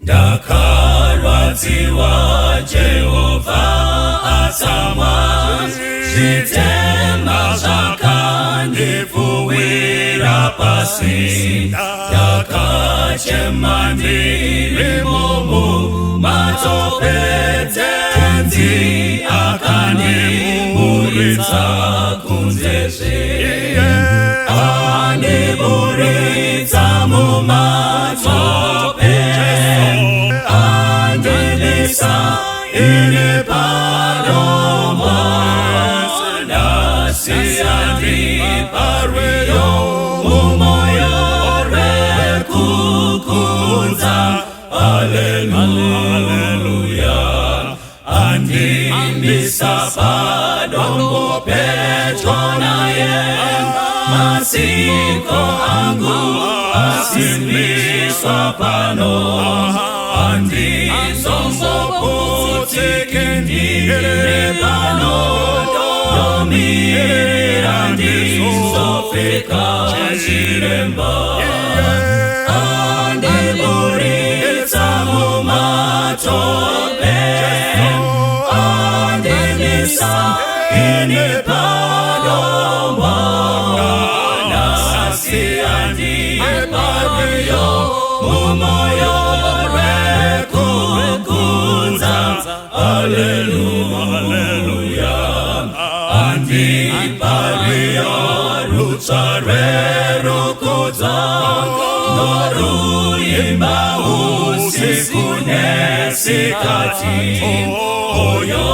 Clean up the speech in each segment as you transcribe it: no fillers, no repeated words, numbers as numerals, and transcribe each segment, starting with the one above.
Ndakarwadziwa Jehovha atsamwa, zvitema zvakandipfuwira pasi. Ndakachema ndirimo mumatope, Tenzi akandiburitsa kunze zve. Andiburitsa mumatope, andimisa ini padombo, nhasi andipa rwiyo mumoyo rwekukudza. Haleluya! Andimisa padombo pedyo naye, masiko angu asimbiswa pano, handizomboputiki ndiri pano, ndomirira ndizopfeka chiremba. Andiburitsa mumatope, andimisa ini padombo, nhasi andipa rwiyo mumoyo rwekukudza. Haleluya! Andipa rwiyo rutsva rwerukudza, noruimba usiku nesikati. Moyo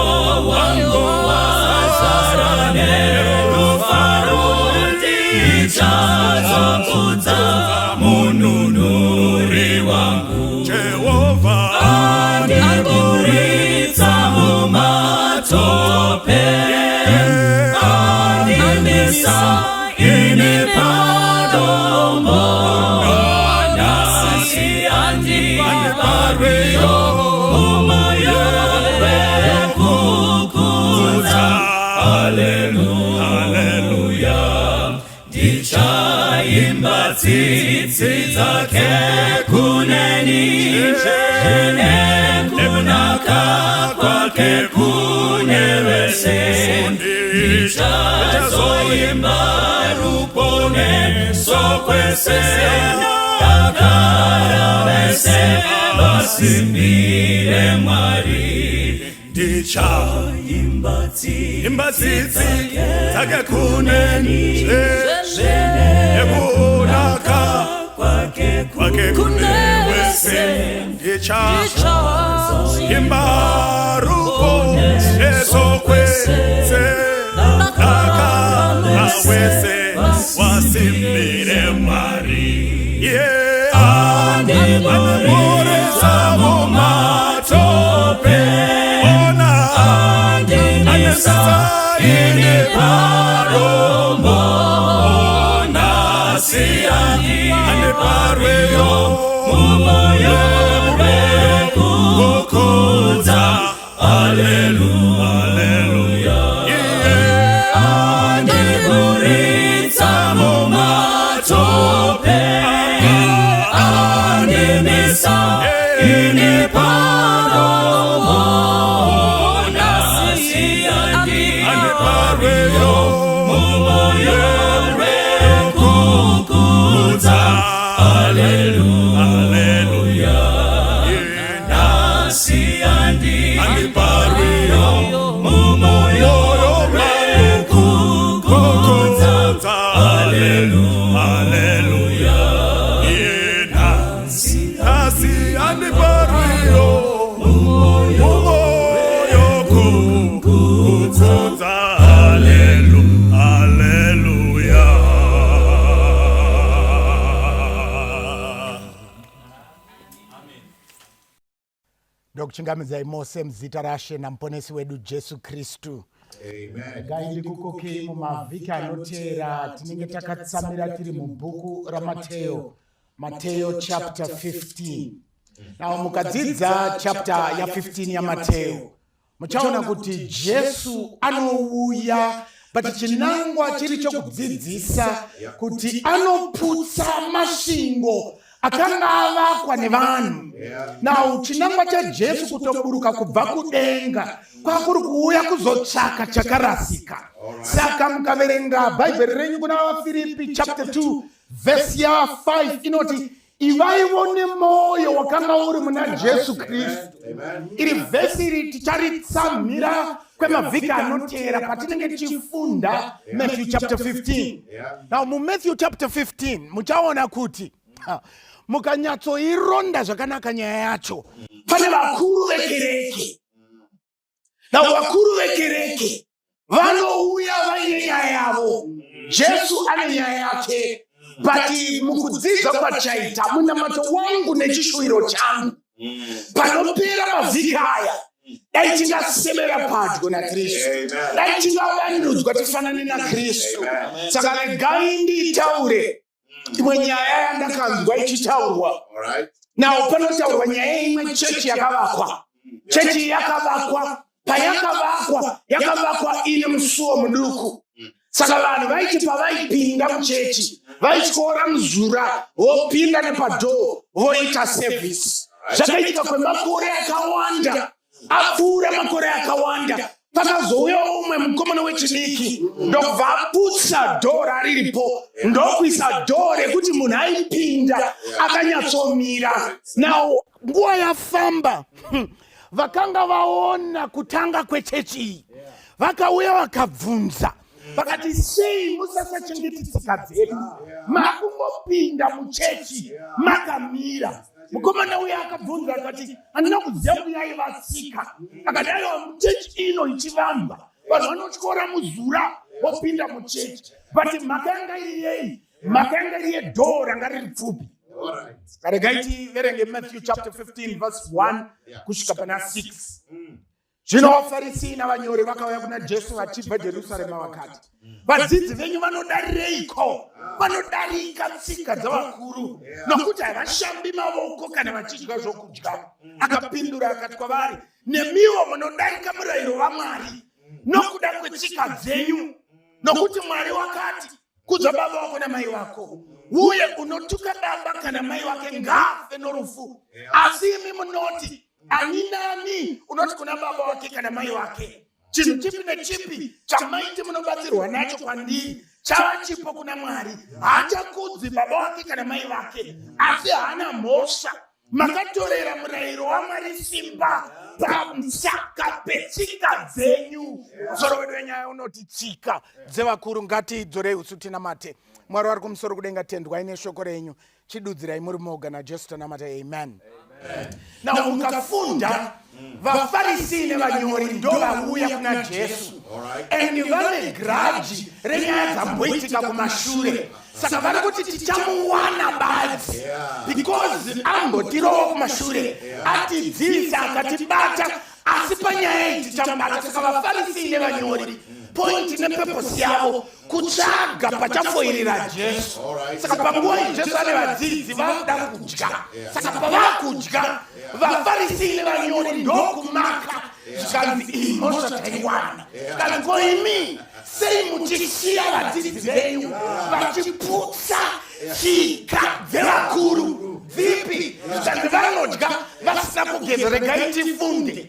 wangu wazara nerufaro, ndichazokudza mununuri wangu. Jehovha Andiburitsa mumatope, andimisa ini padombo, nhasi andipa rwiyo mumoyo rwekukudza. Haleluya! Ndichaimba tsitsi dzake kuneni, zvine kunaka kwake kune vese. Ndichazoimba ruponeso kwese, dakara vese vasimbire Mwari. Ndichaimba Imba tsitsi dzake kuneni, nekunaka kwake kwake kune wese. Ndichaimba ruponeso kwese, dakara wese wasimbire Mwari. Yeah, Andiburitsa mumatope, ona andimisa ini padombo, nhasi andipa rwiyo mumoyo rwekukudza. Haleluya! Andiburitsa mumatope, andimisa ini padombo, nhasi andipa rwiyo mumoyo rwekukudza. Haleluya! Nhasi andipa rwiyo mumoyo rwekukudza. Haleluya! Nhasi andipa rwiyo mumoyo kukudza. Haleluya! Ndokuchingamidzai mose muzita raShe naMuponesi wedu Jesu Kristu. Regai ndikukokei mumavhiki anoteera tinenge takatsamira tiri mubhuku raMateo, Mateo chapter 15. Now mukadzidza chapter ya15 yaMateo, muchaona kuti Jesu anouya, but chinangwa chiri chokudzidzisa kuti anoputsa masvingo. Akanga avakwa nevanhu. Now chinangwa chaJesu kutoburuka kubva kudenga kwakuri kuuya kuzotsvaka chakarasika. Saka mukaverenga Bhaibheri renyu kuna vaFiripi chapter 2 vhesi ya 5 inoti, "Ivaivo nemwoyo wakanga uri muna Jesu Kristu." Iri vhesi iri ticharitsamhira kwemavhiki anoteera patinenge tichifunda Matthew chapter 15. Now muMatthew chapter 15 muchaona kuti mukanyatsoironda zvakanaka nyaya yacho, pane vakuru vekereke. Now vakuru vekereke vanouya vaine nyaya yavo, Jesu ane nyaya yake. But mukudzidza kwachaita, munamato wangu nechishuwiro changu, panopera mavhiki aya, dai tingasemera padyo naKristu, dai tingavandudzwa tifanane naKristu. Saka regai nditaure imwe nyaya yandakanzwa ichitaurwa. Nawo panotaurwa nyaya imwe chechi yakavakwa. Chechi yakavakwa, payakavakwa, yakavakwa ine musuwo muduku. Saka vanhu vaiti pavaipinda muchechi, vaityora muzura, vopinda nepadhoo, voita sevhisi. Zvakaitika kwemakore akawanda apfuura. Makore akawanda, pakazouya umwe mukomana wechidiki, ndokubva aputsa dhoo rariripo, ndokuisa dhoo rekuti munhu aipinda akanyatsomira. Now nguva yafamba, vakanga vaona kutanga kwechechi iyi vakauya, vakabvunza, vakati, "Sei musasachengeti tsika dzedu? Makungopinda muchechi makamira." Mukomana uyo akabvunza akati, "Handina kuziva kuti yaiva tsika." Akati, "Aiwa, muchechi ino ichivamba, vanhu vanotyora muzura vopinda muchechi." But mhaka yanga iri yei? Mhaka yanga iri yedhoo ranga riri pfupi. Regai tiverenge Matthew chapter 15 verse 1 kusvika pana 6. Zvino vaFarisi navanyori vakauya kuna Jesu vachibva Jerusarema, vakati, "Vadzidzi venyu vanodarireiko? Vanodarika tsika dzavakuru, nokuti havashambi mavoko kana vachidya zvokudya." Akapindura akati kwavari, "Nemiwo munodarika murayiro waMwari nokuda kwetsika dzenyu. Nokuti Mwari wakati, 'Kudza baba wako namai wako,' uye 'Unotuka baba kana mai wake ngaafe norufu.' Asi imi munoti, ani nani unoti kuna baba wake kana mai wake, 'Chinhu chipi nechipi chamaiti munobatsirwa nacho kwandiri chava chipo kuna Mwari,' haachakudzi baba wake kana mai vake, asi haana mhosva. Makatorera murayiro waMwari simba pamusaka petsika dzenyu." Musoro wedu wenyaya unoti tsika dzevakuru. Ngatidzorei usu tinamate. Mwari wari kumusoro kudenga, tendwai neshoko renyu. Chidudzirai muri moga. NaJesu tanamata, amen. Now mukafunda, vaFarisi nevanyori ndo vauya kuna Jesu, and vane grudge renyaya dzamboitika kumashure. Saka vari kuti, "Tichamuwana badzi, because ambotirowa kumashure, atidzivisa, akatibata, asi panyaya iyi tichamubata." Saka vaFarisi nevanyori, point nepurpose yavo kutsvaga pachafoirira Jesu. Saka panguva iyi Jesu ane vadzidzi, vakuda kudya. Saka pavakudya, vaFarisi nevanyori ndokumaka, zvikanzi, "Iyi mhosva taiwana." Zvikanzi, "Ko imi sei muchisiya vadzidzi venyu vachiputsa tsika dzevakuru?" Dzipi? Zvikanzi, "Vanodya vasina kugeza." Regai tifunde.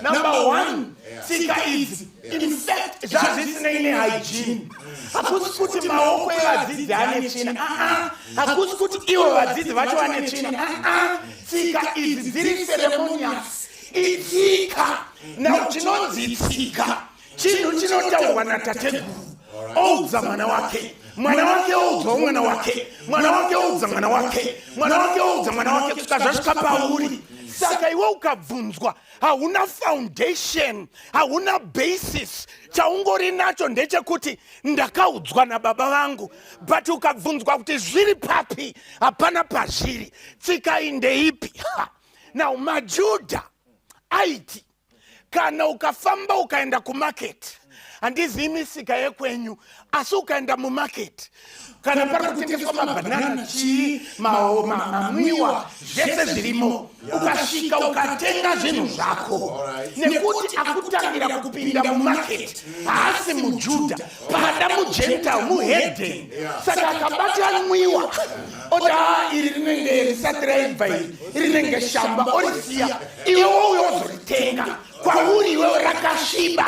Number one, tsika idzi in fact zvazvisinei nehygiene. Hakusi kuti maoko evadzidzi ane tsvina, aa. Hakusi kuti ivo vadzidzi vacho vane tsvina, aa. Tsika idzi dziri ceremonious, itsika. Now chinonzi tsika chinhu chinotaurwa natateguru, oudza mwana wake, mwana wake oudzawo mwana wake, mwana wake oudza mwana wake, mwana wake oudza mwana wake, kusvika zvasvika pauri. Saka iwe ukabvunzwa, hauna foundation, hauna basis. Chaungori nacho ndechekuti ndakaudzwa nababa vangu, but ukabvunzwa kuti zviri papi, hapana pazviri. Tsika iyi ndeipi? Now maJudha aiti kana ukafamba ukaenda kumaketi, Handizivi misika yekwenyu, asi ukaenda mumaketi, kana pari kutengeswa mabhanana, chii, mamwiwa, zvese zvirimo, ukasvika ukatenga zvinhu zvako, nekuti akutangira kupinda mumaketi haasi muJudha, pada muGentile, muhedheni. Saka akabata nwiwa oti, "Ah, iri rinenge risati raibva, iri rinenge shamba," orisiya. Iwewo uyo wozoritenga, kwauri iwewe rakasviba.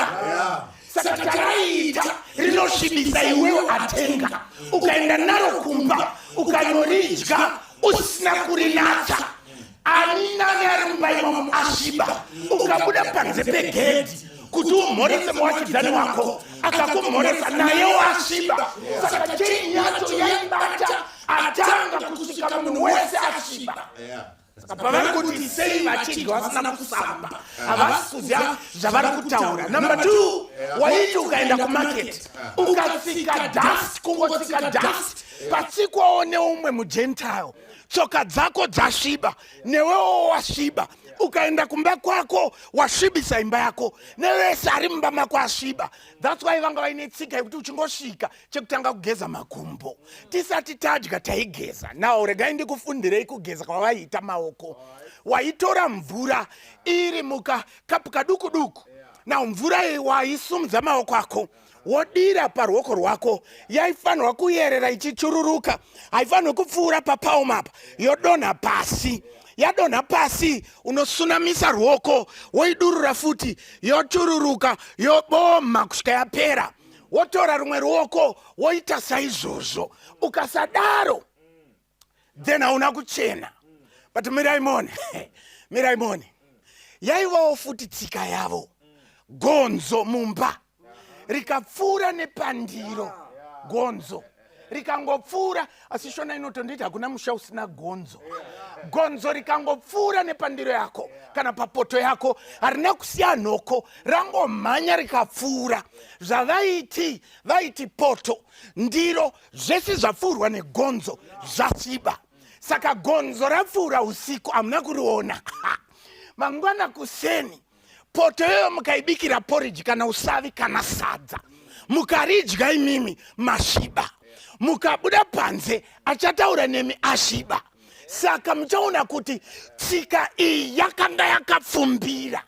Saka taraiita rinosvibisa iwewe atenga. Ukaenda naro kumba, ukanoridya usina kurinatsa, ani nani ari mumba imomo asviba. Ukabuda panze pegedhi kuti umhorese muwachidzani wako, akakumhoresa, nayewo asviba. Saka chain yacho yaibata atanga kusvika munhu wese asviba. Saka pavari kuti sei vachidya vasina kusamba, havasi kuziva zvavari kutaura. Number two, waiti ukaenda kumaketi ukatsika dust, kungotsika dust patsikwawo neumwe muGentile, tsoka dzako dzasviba, newewo wasviba. Ukaenda kumba kwako, wasvibisa imba yako, nevese ari mumba mako asviba. That's why vanga vaine tsika yekuti uchingosvika, chekutanga kugeza makumbo. Tisati tadya taigeza. Now regai ndikufundirei kugeza kwavaiita maoko. Waitora mvura iri mukakapu kaduku duku. Now mvura iyi waisumudza maoko ako, wodira paruoko rwako. Yaifanirwa kuyerera ichichururuka, haifanirwi kupfuura papalm apa. Yodonha pasi. Yadonha pasi, unosunamisa ruoko, woidurura futi, yochururuka, yoboma kusvika yapera. Wotora rumwe ruoko, woita saizvozvo. Ukasadaro, then hauna kuchena. But mirai mone, mirai mone. Yaivawo futi tsika yavo, gonzo mumba rikapfuura nepandiro, gonzo rikangopfuura, asi Shona inotonditi hakuna musha usina gonzo. Gonzo rikangopfuura nepandiro yako kana papoto yako, harina kusiya nhoko, rangomhanya rikapfuura, zvavaiti, vaiti poto, ndiro, zvese zvapfuurwa negonzo zvasviba. Saka gonzo rapfuura usiku, hamuna kuriona, mangwana kuseni poto iyoyo mukaibikira poriji kana usavi kana sadza, mukaridya imimi, masviba. Mukabuda panze, achataura nemi asviba. Saka muchaona kuti tsika iyi yakanga yakapfumbira.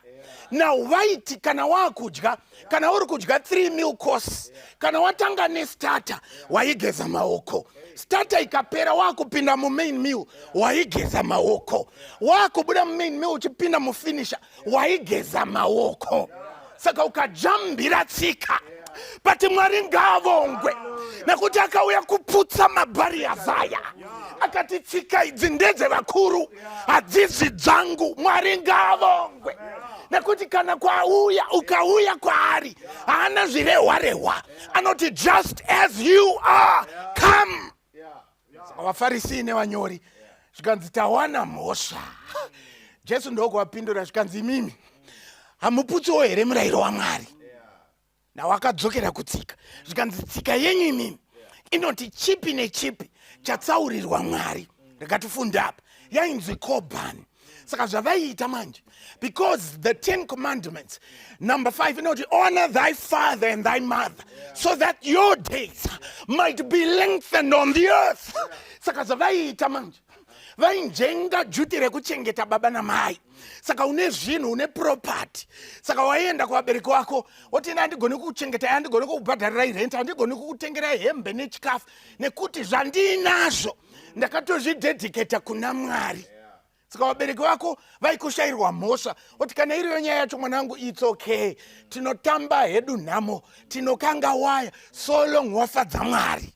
Now vaiti kana waakudya, kana uri kudya 3 meal course, kana watanga nestarter, waigeza maoko. Starter ikapera, waakupinda mumain meal, waigeza maoko. Waakubuda mumain meal uchipinda mufinisher, waigeza maoko. Saka ukajambira tsika. But Mwari ngaavongwe nekuti akauya kuputsa mabarriers aya, akati tsika idzi ndedzevakuru, hadzisi dzangu. Mwari ngaavongwe nekuti kana kwauya, ukauya kwaari, haana zvirehwa rehwa, anoti, "Just as you are, come." Saka vaFarisi nevanyori zvikanzi, "Tawana mhosva." Jesu ndokuvapindura, zvikanzi, "Imimi hamuputsiwo here murayiro waMwari?" Nawo akadzokera kutsika, zvikanzi, "Tsika yenyu imimi inoti chipi nechipi chatsaurirwa Mwari." Rikatifunde apa, yainzi korbani. Saka zvavaiita manje, because the 10 Commandments, number 5 inoti, "Honor thy father and thy mother so that your days might be lengthened on the earth." Saka zvavaiita manje, vainjenga duty rekuchengeta baba namai. Saka une zvinhu, une property, saka waienda kuvabereki wako woti, "Ine handigoni kukuchengetai, handigoni kukubhadharirai rent, handigoni kukutengerai hembe nechikafu, nekuti zvandinazvo ndakatozvidedicata kuna Mwari." Saka vabereki vako vaikushayirwa mhosva, oti, "Kana iriyo nyaya yacho, mwanangu, it's okay, tinotamba hedu nhamo, tinokanga waya, so long wafadza Mwari."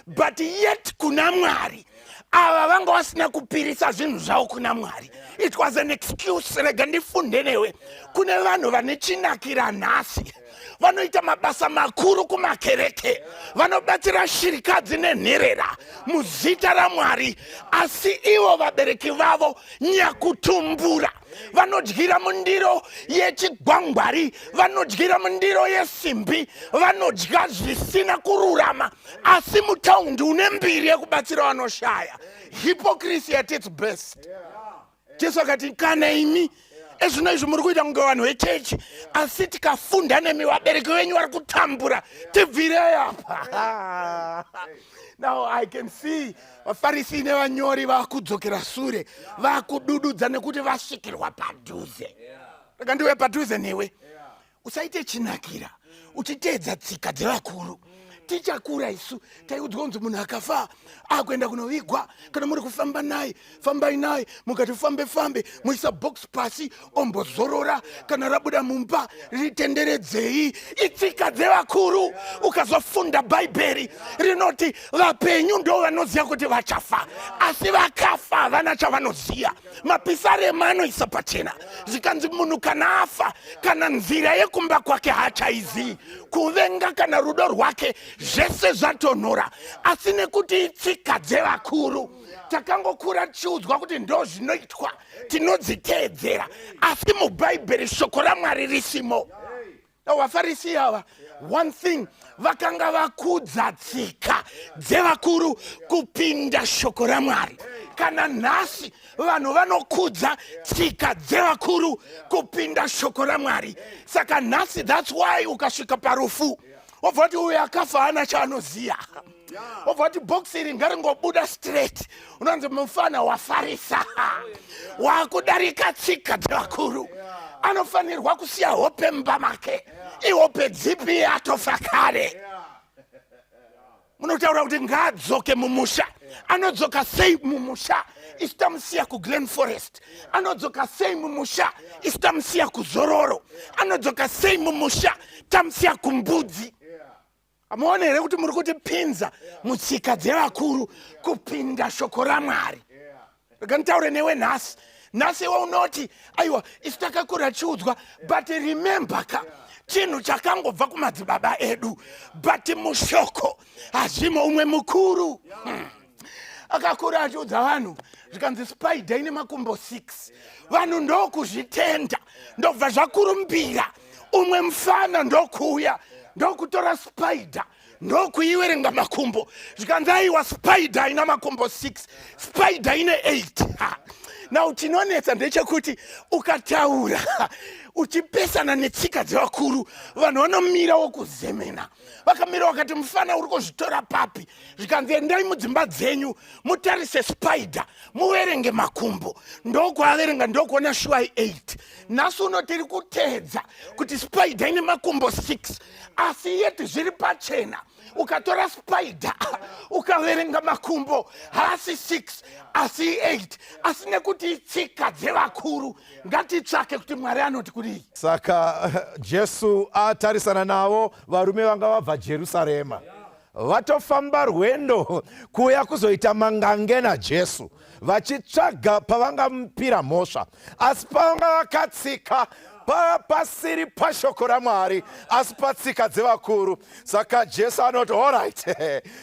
But yet kuna Mwari ava vanga vasina kupirisa zvinhu zvavo kuna Mwari. It was an excuse. Rega ndifunde newe. Kune vanhu vane chinakira nhasi, vanoita mabasa makuru kumakereke, vanobatsira shirikadzi nenherera muzita raMwari, asi ivo vabereki vavo nyakutumbura vanodyira mundiro yechigwangwari, vanodyira mundiro yesimbi, vanodya zvisina kururama, asi mutaundi une mbiri yekubatsira vanoshaya. Hypocrisy at its best. Jesu akati, "Kana imi Ezvino izvi muri kuita kunge vanhu vechechi, asi tikafunda nemi vabereki venyu vari kutambura. Tibvirei apa. Now I can see vaFarisi nevanyori vakudzokera sure, vakudududza nekuti vasvikirwa padhuze. Rega ndiwe padhuze newe. Usaite chinakira uchiteedza tsika dzevakuru. Tichakura isu taiudzwa kunzi munhu akafa akuenda kunovigwa, kana muri kufamba naye, fambai naye, mukati fambe fambe, muisa box pasi ombozorora, kana rabuda mumba ritenderedzei. Itsika dzevakuru. Ukazofunda Bhaibheri rinoti vapenyu ndo vanoziva kuti vachafa, asi vakafa havana chavanoziva. Mapisarema anoisa pachena, zvikanzi munhu kana afa, kana nzira yekumba kwake haachaizivi, kuvenga kana rudo rwake zvese zvatonhora. Asi nekuti itsika dzevakuru, takangokura tichiudzwa kuti ndo zvinoitwa, tinodziteedzera, asi muBhaibheri shoko raMwari risimo. VaFarisi ava, one thing, vakanga vakudza tsika dzevakuru kupinda shoko raMwari. Kana nhasi vanhu vanokudza tsika dzevakuru kupinda shoko raMwari. Saka nhasi, that's why ukasvika parufu, wobva kuti uyu akafa haana chaanoziva, wobva kuti bhokisi iri ngaringobuda straight, unonzi mufana wafarisa, wakudarika tsika dzevakuru. Anofanirwa kusiya hope mumba make. Ihope dzipi? Atofa kare. Munotaura kuti ngaadzoke mumusha. Anodzoka sei mumusha isu tamusiya kuGlen Forest? Anodzoka sei mumusha isu tamusiya kuzororo? Anodzoka sei mumusha tamusiya kumbudzi? Amuone here kuti muri kutipinza mutsika dzevakuru kupinda shoko raMwari? Rega nditaure newe nhasi. Nhasi iwe unoti, "Aiwa, isu takakura tichiudzwa." But remember ka, chinhu chakangobva kumadzibaba edu, but mushoko hazvimo. Umwe mukuru akakura achiudza vanhu, zvikanzi spider ine makumbo 6. Vanhu ndokuzvitenda, ndobva zvakurumbira. Umwe mufana ndokuuya, ndokutora spider, ndokuiverenga makumbo, zvikanzi, "Aiwa, spider ina makumbo 6, spider ine 8." Now chinonetsa ndechekuti ukataura uchipesana netsika dzevakuru, vanhu vanomira wokuzemena. Vakamira vakati, "Mufana, uri kuzvitora papi?" Zvikanzi, "Endai mudzimba dzenyu, mutarise spider, muverenge makumbo." Ndokuaverenga, ndokuona shuwai 8. Nhasi uno tiri kuteedza kuti spider ine makumbo 6, asi yeti zviri pachena, ukatora spider ukaverenga makumbo, haasi 6 asi 8. Asi nekuti itsika dzevakuru, ngatitsvake kuti Mwari anoti kudii. Saka Jesu atarisana navo varume vanga vabva Jerusarema, vatofamba rwendo kuuya kuzoita mangange naJesu, vachitsvaga pavangamupira mhosva, asi pavanga vakatsika pasiri pashoko raMwari, asi patsika dzevakuru. Saka Jesu anoti, "Alright,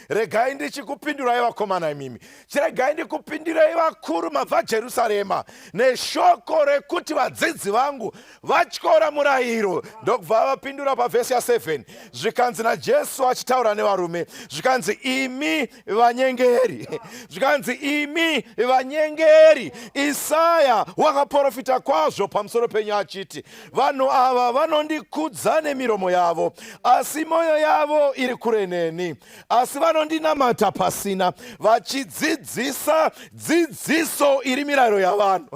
regai ndichikupindurai vakomana imimi. Chiregai ndikupindirei vakuru mabva Jerusarema neshoko rekuti vadzidzi vangu vatyora murayiro." Ndokubva vapindura pavhesi ya7, zvikanzi naJesu achitaura nevarume, zvikanzi, "Imi vanyengeri," zvikanzi, "imi vanyengeri, Isaya wakaprofita kwazvo pamusoro penyu achiti, 'Vanhu ava vanondikudza nemiromo yavo, asi mwoyo yavo iri kure neni. Asi vanondinamata pasina, vachidzidzisa dzidziso iri mirayiro yavanhu.'"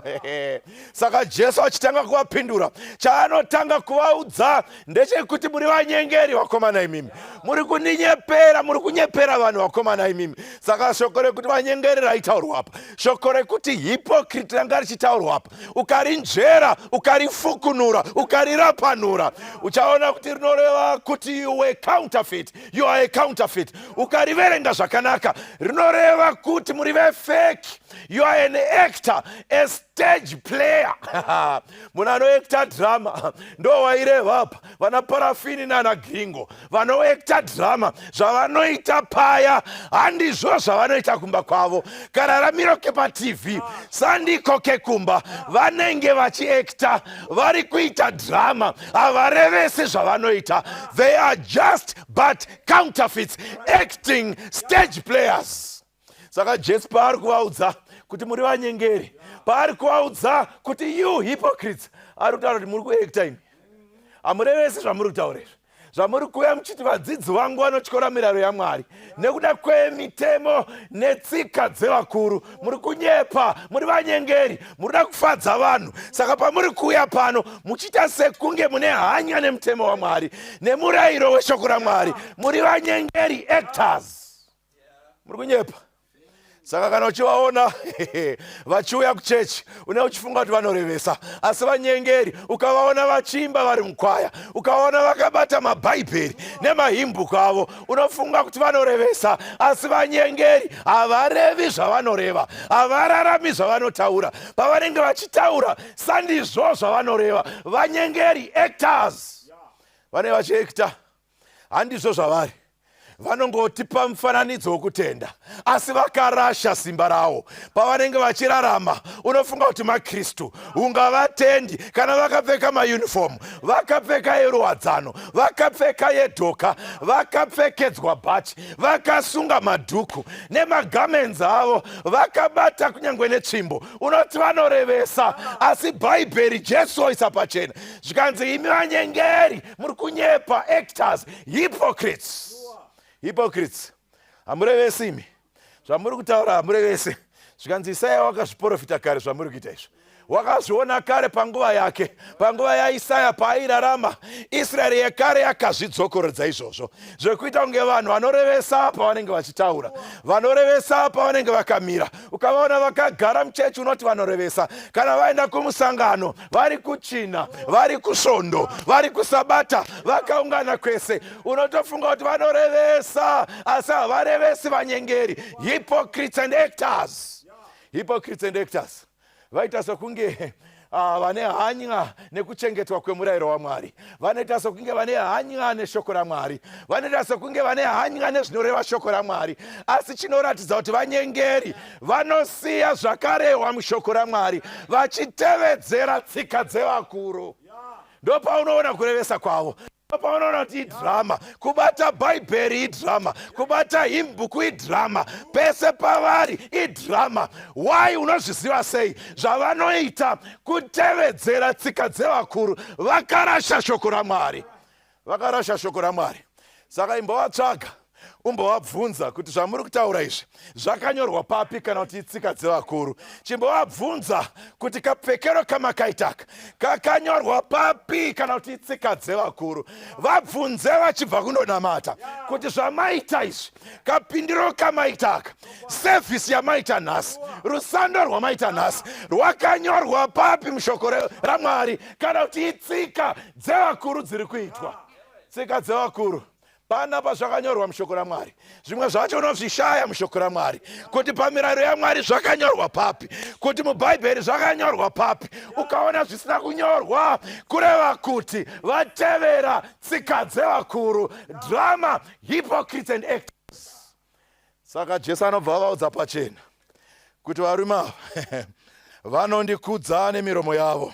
Saka Jesu achitanga kuvapindura, chaanotanga kuvaudza ndechekuti, "Muri vanyengeri vakomana imimi, muri kundinyepera, muri kunyepera vanhu vakomana imimi." Saka shoko rekuti vanyengeri raitaurwa apa, shoko rekuti hypocrite ranga richitaurwa apa, ukarinzvera, ukarifukunura, ukarirapanura, uchaona kuti rinoreva kuti you were counterfeit, you are a counterfeit. Ukariverenga zvakanaka, rinoreva kuti muri vefake, you are an actor, a stage player, munhu anoacta drama. Ndo waireva apa vana Parafini nana Gringo vanoacta drama. Zvavanoita paya handizvo zvavanoita kumba kwavo. Kararamiro kepaTV sandiko kekumba. Vanenge vachiacta, vari kuita drama, havarevesi zvavanoita. They are just but counterfeits, acting stage players. Saka Jesu paari kuvaudza kuti muri vanyengeri, Paari kuvaudza kuti you hypocrites, ari kutaura kuti muri kuacta imi, hamurevesi zvamuri kutaura izvi. Zvamuri kuuya muchiti vadzidzi vangu vanotyora mirayiro yaMwari nekuda kwemitemo netsika dzevakuru, muri kunyepa, muri vanyengeri, muri kuda kufadza vanhu. Saka pamuri kuuya pano muchiita sekunge mune hanya nemutemo waMwari nemurayiro weshoko raMwari, muri vanyengeri, actors, muri kunyepa. Saka kana uchivaona vachiuya kuchechi, une uchifunga kuti vanorevesa, asi vanyengeri. Ukavaona vachiimba vari mukwaya, ukaona vakabata mabhaibheri nemahimbuku avo, unofunga kuti vanorevesa, asi vanyengeri. Havarevi zvavanoreva, havararami zvavanotaura. Pavanenge vachitaura sandizvo zvavanoreva. Vanyengeri, actors, vanenge vachiacta, handizvo zvavari. Vanongotipa mufananidzo wokutenda, asi vakarasha simba rawo. Pavanenge vachirarama, unofunga kuti maKristu, ungavatendi kana vakapfeka mayunifomu, vakapfeka yeruwadzano, vakapfeka yedhoka, vakapfekedzwa bhachi, vakasunga madhuku nemagamenzi avo, vakabata kunyange netsvimbo, unoti vanorevesa. Asi Bhaibheri, Jesu oisa pachena, zvikanzi, "Imi vanyengeri, muri kunyepa, actors, hypocrites, hypocrites, hamurevesi imi. Zvamuri kutaura hamurevesi." Zvikanzi, "Isaya wakazviprofita kare zvamuri kuita izvo, wakazviona kare panguva yake." Panguva yaIsaya paairarama, Israeri yekare yakazvidzokorodza izvozvo zvekuita kunge vanhu vanorevesa pavanenge vachitaura, vanorevesa pavanenge vakamira. Ukavaona vakagara muchechi, unoti vanorevesa. Kana vaenda kumusangano, vari kuchina, vari kusvondo, vari kusabata, vakaungana kwese, unotofunga kuti vanorevesa, asi havarevesi. Vanyengeri, hypocrites and actors, hypocrites and actors. Vaita sokunge vane hanya nekuchengetwa kwemurayiro waMwari, vanoita sokunge vane hanya neshoko raMwari, vanoita sokunge vane hanya nezvinoreva shoko raMwari, asi chinoratidza kuti vanyengeri, vanosiya zvakarehwa mushoko raMwari vachitevedzera tsika dzevakuru. Ndopaunoona kurevesa kwavo, paunoona kuti idhirama. Kubata Bhaibheri idhirama, kubata hymnbook idhirama, pese pavari idhirama. Why? Unozviziva sei? Zvavanoita kutevedzera tsika dzevakuru, vakarasha shoko raMwari, vakarasha shoko raMwari. Saka imbovatsvaga, umbovabvunza kuti zvamuri kutaura izvi zvakanyorwa papi kana kuti itsika dzevakuru. Chimbovabvunza kuti kapfekero kamakaitaka kakanyorwa papi kana kuti itsika dzevakuru. Vabvunze vachibva kundonamata kuti zvamaita izvi, kapindiro kamaitaka, service yamaita nhasi, rusando rwamaita nhasi rwakanyorwa papi mushoko raMwari kana kuti itsika dzevakuru dziri kuitwa? Tsika dzevakuru pana pazvakanyorwa mushoko raMwari. Zvimwe zvacho unozvishaya mushoko raMwari, kuti pamirayiro yaMwari zvakanyorwa papi, kuti muBhaibheri zvakanyorwa papi. Ukaona zvisina kunyorwa, kureva kuti vatevera tsika dzevakuru, drama, hypocrites and actors. Saka Jesu anobva avaudza pachena kuti varume ava vanondikudza nemiromo yavo,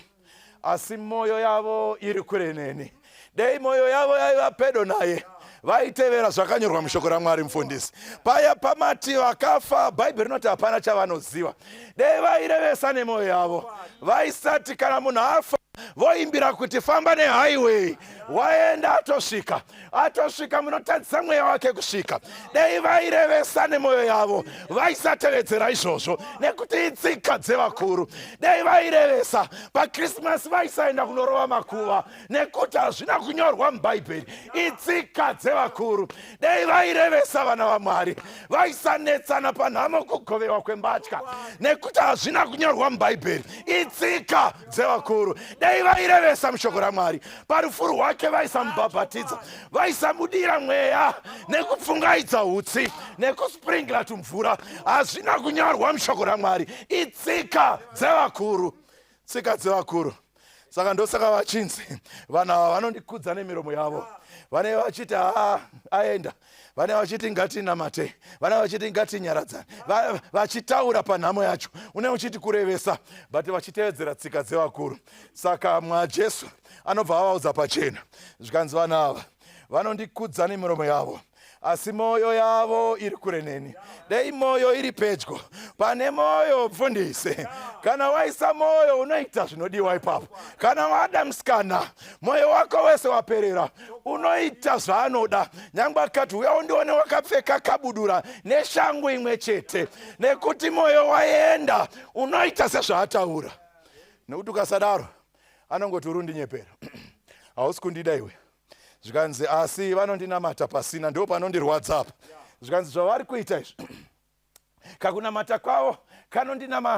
asi mwoyo yavo iri kure neni. Dei mwoyo yavo yaiva pedo naye, vaitevera zvakanyorwa mushoko raMwari. Mufundisi, paya pamati vakafa, Bhaibheri rinoti hapana chavanoziva. Dei vairevesa nemwoyo yavo, vaisati kana munhu afa voimbira kuti famba nehighway, waenda, atosvika, atosvika, munotadzisa mweya wake kusvika. Dei vairevesa nemwoyo yavo, vaisatevedzera izvozvo nekuti itsika dzevakuru. Dei vairevesa, paKrismasi vaisaenda kunorova makuva nekuti hazvina kunyorwa muBhaibheri, itsika dzevakuru. Dei vairevesa, vana vaMwari vaisanetsana panhamo kugovewa kwembatya nekuti hazvina kunyorwa muBhaibheri, itsika dzevakuru. Dei vairevesa mushoko raMwari, parufu rwake vaisamubhabhatidza, vaisamudira mweya nekupfungaidza utsi nekusprinkla tumvura. Hazvina kunyorwa mushoko raMwari, itsika dzevakuru, tsika dzevakuru. Saka ndosaka vachinzi vanhu ava vanondikudza nemiromo yavo. Vanenge vachiti haa, aenda, vanenge vachiti ngatinamate, vanenge vachiti ngatinyaradzane, vachitaura panhamo yacho unenge uchiti kurevesa, but vachitevedzera tsika dzevakuru. Saka mwaJesu anobva avaudza pachena, zvikanzi, vanhu ava vanondikudza nemiromo yavo. Asi mwoyo yavo iri kure neni. Dei mwoyo iri pedyo. Pane mwoyo mfundisi. Kana waisa mwoyo unoita zvinodiwa ipapo. Kana wada musikana, mwoyo wako wese waperera, unoita zvaanoda. Nyangwe akati uya undione wakapfeka kabudura neshangu imwe chete, nekuti mwoyo waenda, unoita sezvaataura. Nekuti ukasadaro anongoti uri undinyepera, hausi kundida iwe. Zvikanzi asi vanondinamata pasina, ndo panondirwadza apa. Zvikanzi zvavari kuita izvi, kakunamata kwavo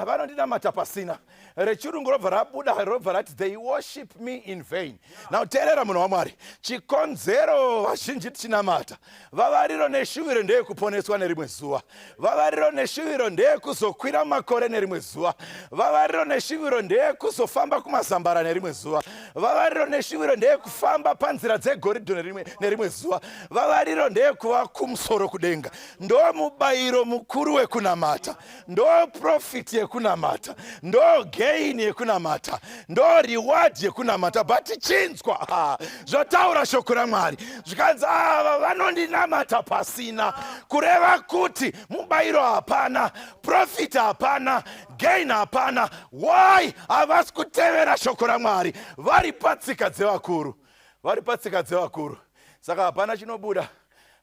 vanondinamata pasina. Rechirungu robva rabuda, robva rati they worship me in vain. Now teerera munhu waMwari, chikonzero vazhinji tichinamata, vavariro neshuviro ndeyekuponeswa nerimwe zuva, vavariro neshuviro ndeyekuzokwira makore nerimwe zuva, vavariro neshuviro ndeyekuzofamba kumazambara nerimwe zuva, vavariro neshuviro ndeyekufamba panzira dzegoridho nerimwe zuva, vavariro ndeyekuva kumusoro kudenga. Ndo mubayiro mukuru wekunamata, ndo profit yekunamata, ndo gain yekunamata, ndo reward yekunamata. But chinzwa zvotaura shoko raMwari, zvikanzi ava vanondinamata pasina, kureva kuti mubayiro hapana, profit hapana, gain hapana. Why? Havasi kutevera shoko raMwari, vari patsika dzevakuru, vari patsika dzevakuru. Saka hapana chinobuda,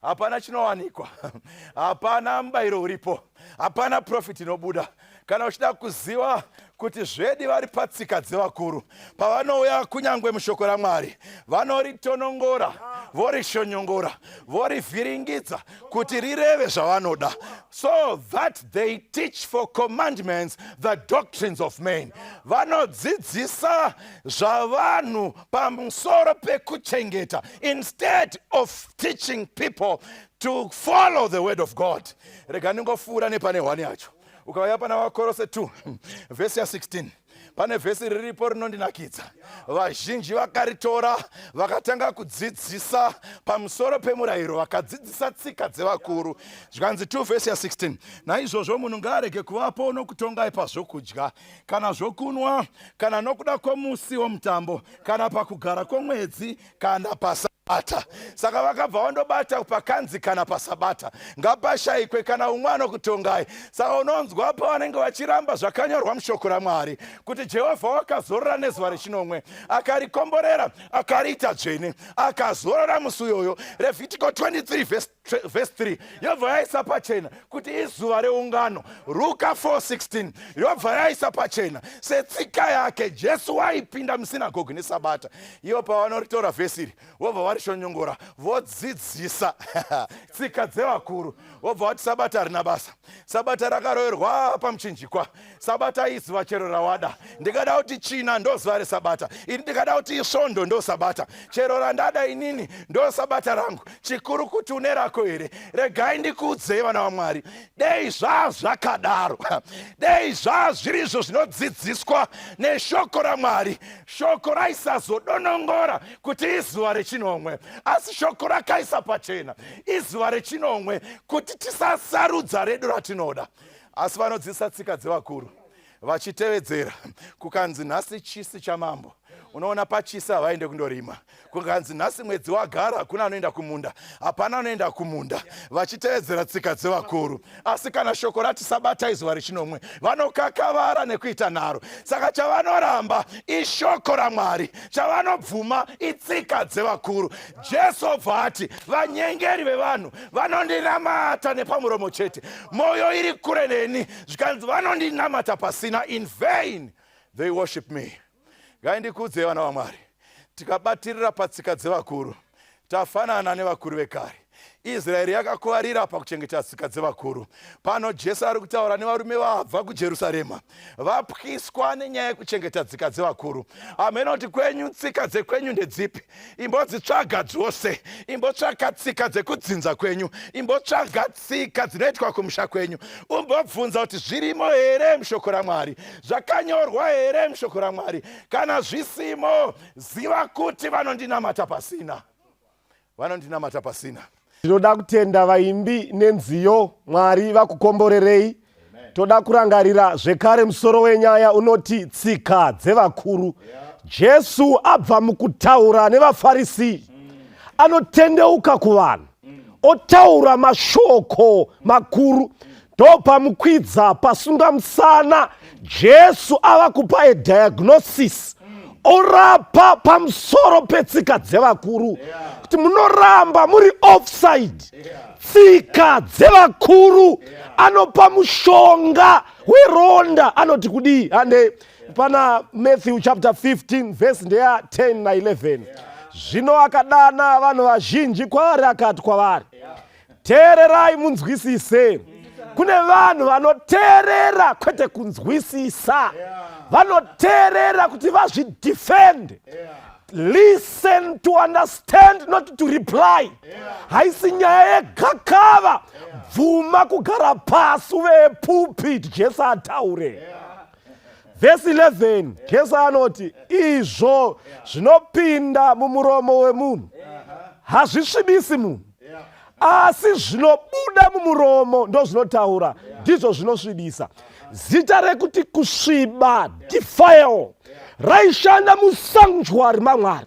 hapana chinowanikwa, hapana mubayiro uripo, hapana profit inobuda. Kana uchida kuziva kuti zvedi vari patsika dzevakuru, pavanouya kunyangwe mushoko raMwari vanoritonongora, vorishonyongora, vorivhiringidza kuti rireve zvavanoda, so that they teach for commandments the doctrines of men. Vanodzidzisa zvavanhu pamusoro pekuchengeta instead of teaching people to follow the word of God. Rega ndingopfuura nepane hwani yacho. Ukauya pana Vakorose 2 vhesi ya16, pane vhesi riripo rinondinakidza. Vazhinji vakaritora vakatanga kudzidzisa pamusoro pemurayiro, vakadzidzisa tsika dzevakuru. Zvikanzi 2 vhesi ya16, naizvozvo munhu ngaarege kuvapo nokutongai pazvokudya kana zvokunwa, kana nokuda kwomusi womutambo, kana pakugara kwomwedzi, kana pasabata. Saka vakabva vandobata pakanzi kana pasabata, ngapashayikwe kana umwe anokutongai. Saka unonzwa pavanenge vachiramba zvakanyorwa mushoko raMwari kuti Jehovha wakazorora nezuva rechinomwe, akarikomborera, akariita dzvene, akazorora musi uyoyo. Revhitiko 23 vhesi 3 yobva yaisa pachena kuti izuva reungano. Ruka 4:16 yobva yaisa pachena setsika yake Jesu waipinda musinagogi nesabata. Ivo pavanoritora vhesi iri, vobva varishonyongora, vodzidzisa tsika dzevakuru, vobva vati sabata harina basa, sabata rakaroverwa pamuchinjikwa, sabata izuva chero rawada. Ndikada kuti china ndo zuva resabata ini, ndikada kuti isvondo ndo sabata, chero randada inini ndo sabata rangu, chikuru kuti une rako here? Regai ndikuudzei vana vaMwari, dei zvazvakadaro, dei zvazvirizvo zvinodzidziswa neshoko raMwari, shoko raisazodonongora kuti izuva rechinomwe. Asi shoko rakaisa pachena izuva rechinomwe kuti tisasarudza redu ratinoda. Asi vanodzidzisa tsika dzevakuru vachitevedzera. Kukanzi nhasi chisi chamambo, unoona pachisi havaende kundorima. Kukanzi nhasi mwedzi wagara, hakuna anoenda kumunda, hapana anoenda kumunda, vachitevedzera tsika dzevakuru. Asi kana shoko rati sabata izuva rechinomwe, vanokakavara nekuita nharo. Saka chavanoramba ishoko raMwari, chavanobvuma itsika dzevakuru. Jesu obva ati vanyengeri vevanhu vanondinamata nepamuromo chete, mwoyo iri kure neni. Zvikanzi vanondinamata pasina, in vain they worship me. Ngaindikuudzei vana vaMwari, tikabatirira patsika dzevakuru tafanana nevakuru vekare. Israeri yakakuvarira pakuchengeta tsika dzevakuru. Pano Jesu ari kutaura nevarume vabva kuJerusarema, vapwiswa nenyaya yekuchengeta tsika dzevakuru. Hamena kuti kwenyu tsika dzekwenyu ndedzipi. Imbodzitsvaga dzose, imbotsvaka tsika dzekudzinza kwenyu, imbotsvaga tsika dzinoitwa kumusha kwenyu, umbobvunza kuti zvirimo here mushoko raMwari, zvakanyorwa here mushoko raMwari. Kana zvisimo, ziva kuti vanondinamata pasina, vanondinamata pasina. Tinoda kutenda vaimbi nenziyo. Mwari vakukomborerei. Toda kurangarira zvekare musoro wenyaya unoti tsika dzevakuru. Jesu abva mukutaura nevaFarisi, anotendeuka kuvanhu. Otaura mashoko makuru. Ndopamukwidza pasunga musana Jesu ava kupa a diagnosis orapa pamusoro petsika dzevakuru kuti munoramba muri offside. Tsika dzevakuru anopa mushonga weronda anoti kudii? Hande pana Matthew chapter 15 verse ndeya 10 na 11. Zvino akadana vanhu vazhinji kwaari akati kwavari, teererai munzwisise. Kune vanhu vanoteerera kwete kunzwisisa, vanoteerera kuti vazvidefend. Listen to understand, not to reply. Haisi nyaya yegakava. Bvuma kugara pasi uve pulpit Jesu ataure. Vhesi 11 Jesu anoti izvo zvinopinda mumuromo wemunhu hazvisvibisi munhu, asi zvinobuda mumuromo ndozvinotaura, ndizvo zvinosvibisa. Zita rekuti kusviba, defile, raishanda musanctuary maMwari.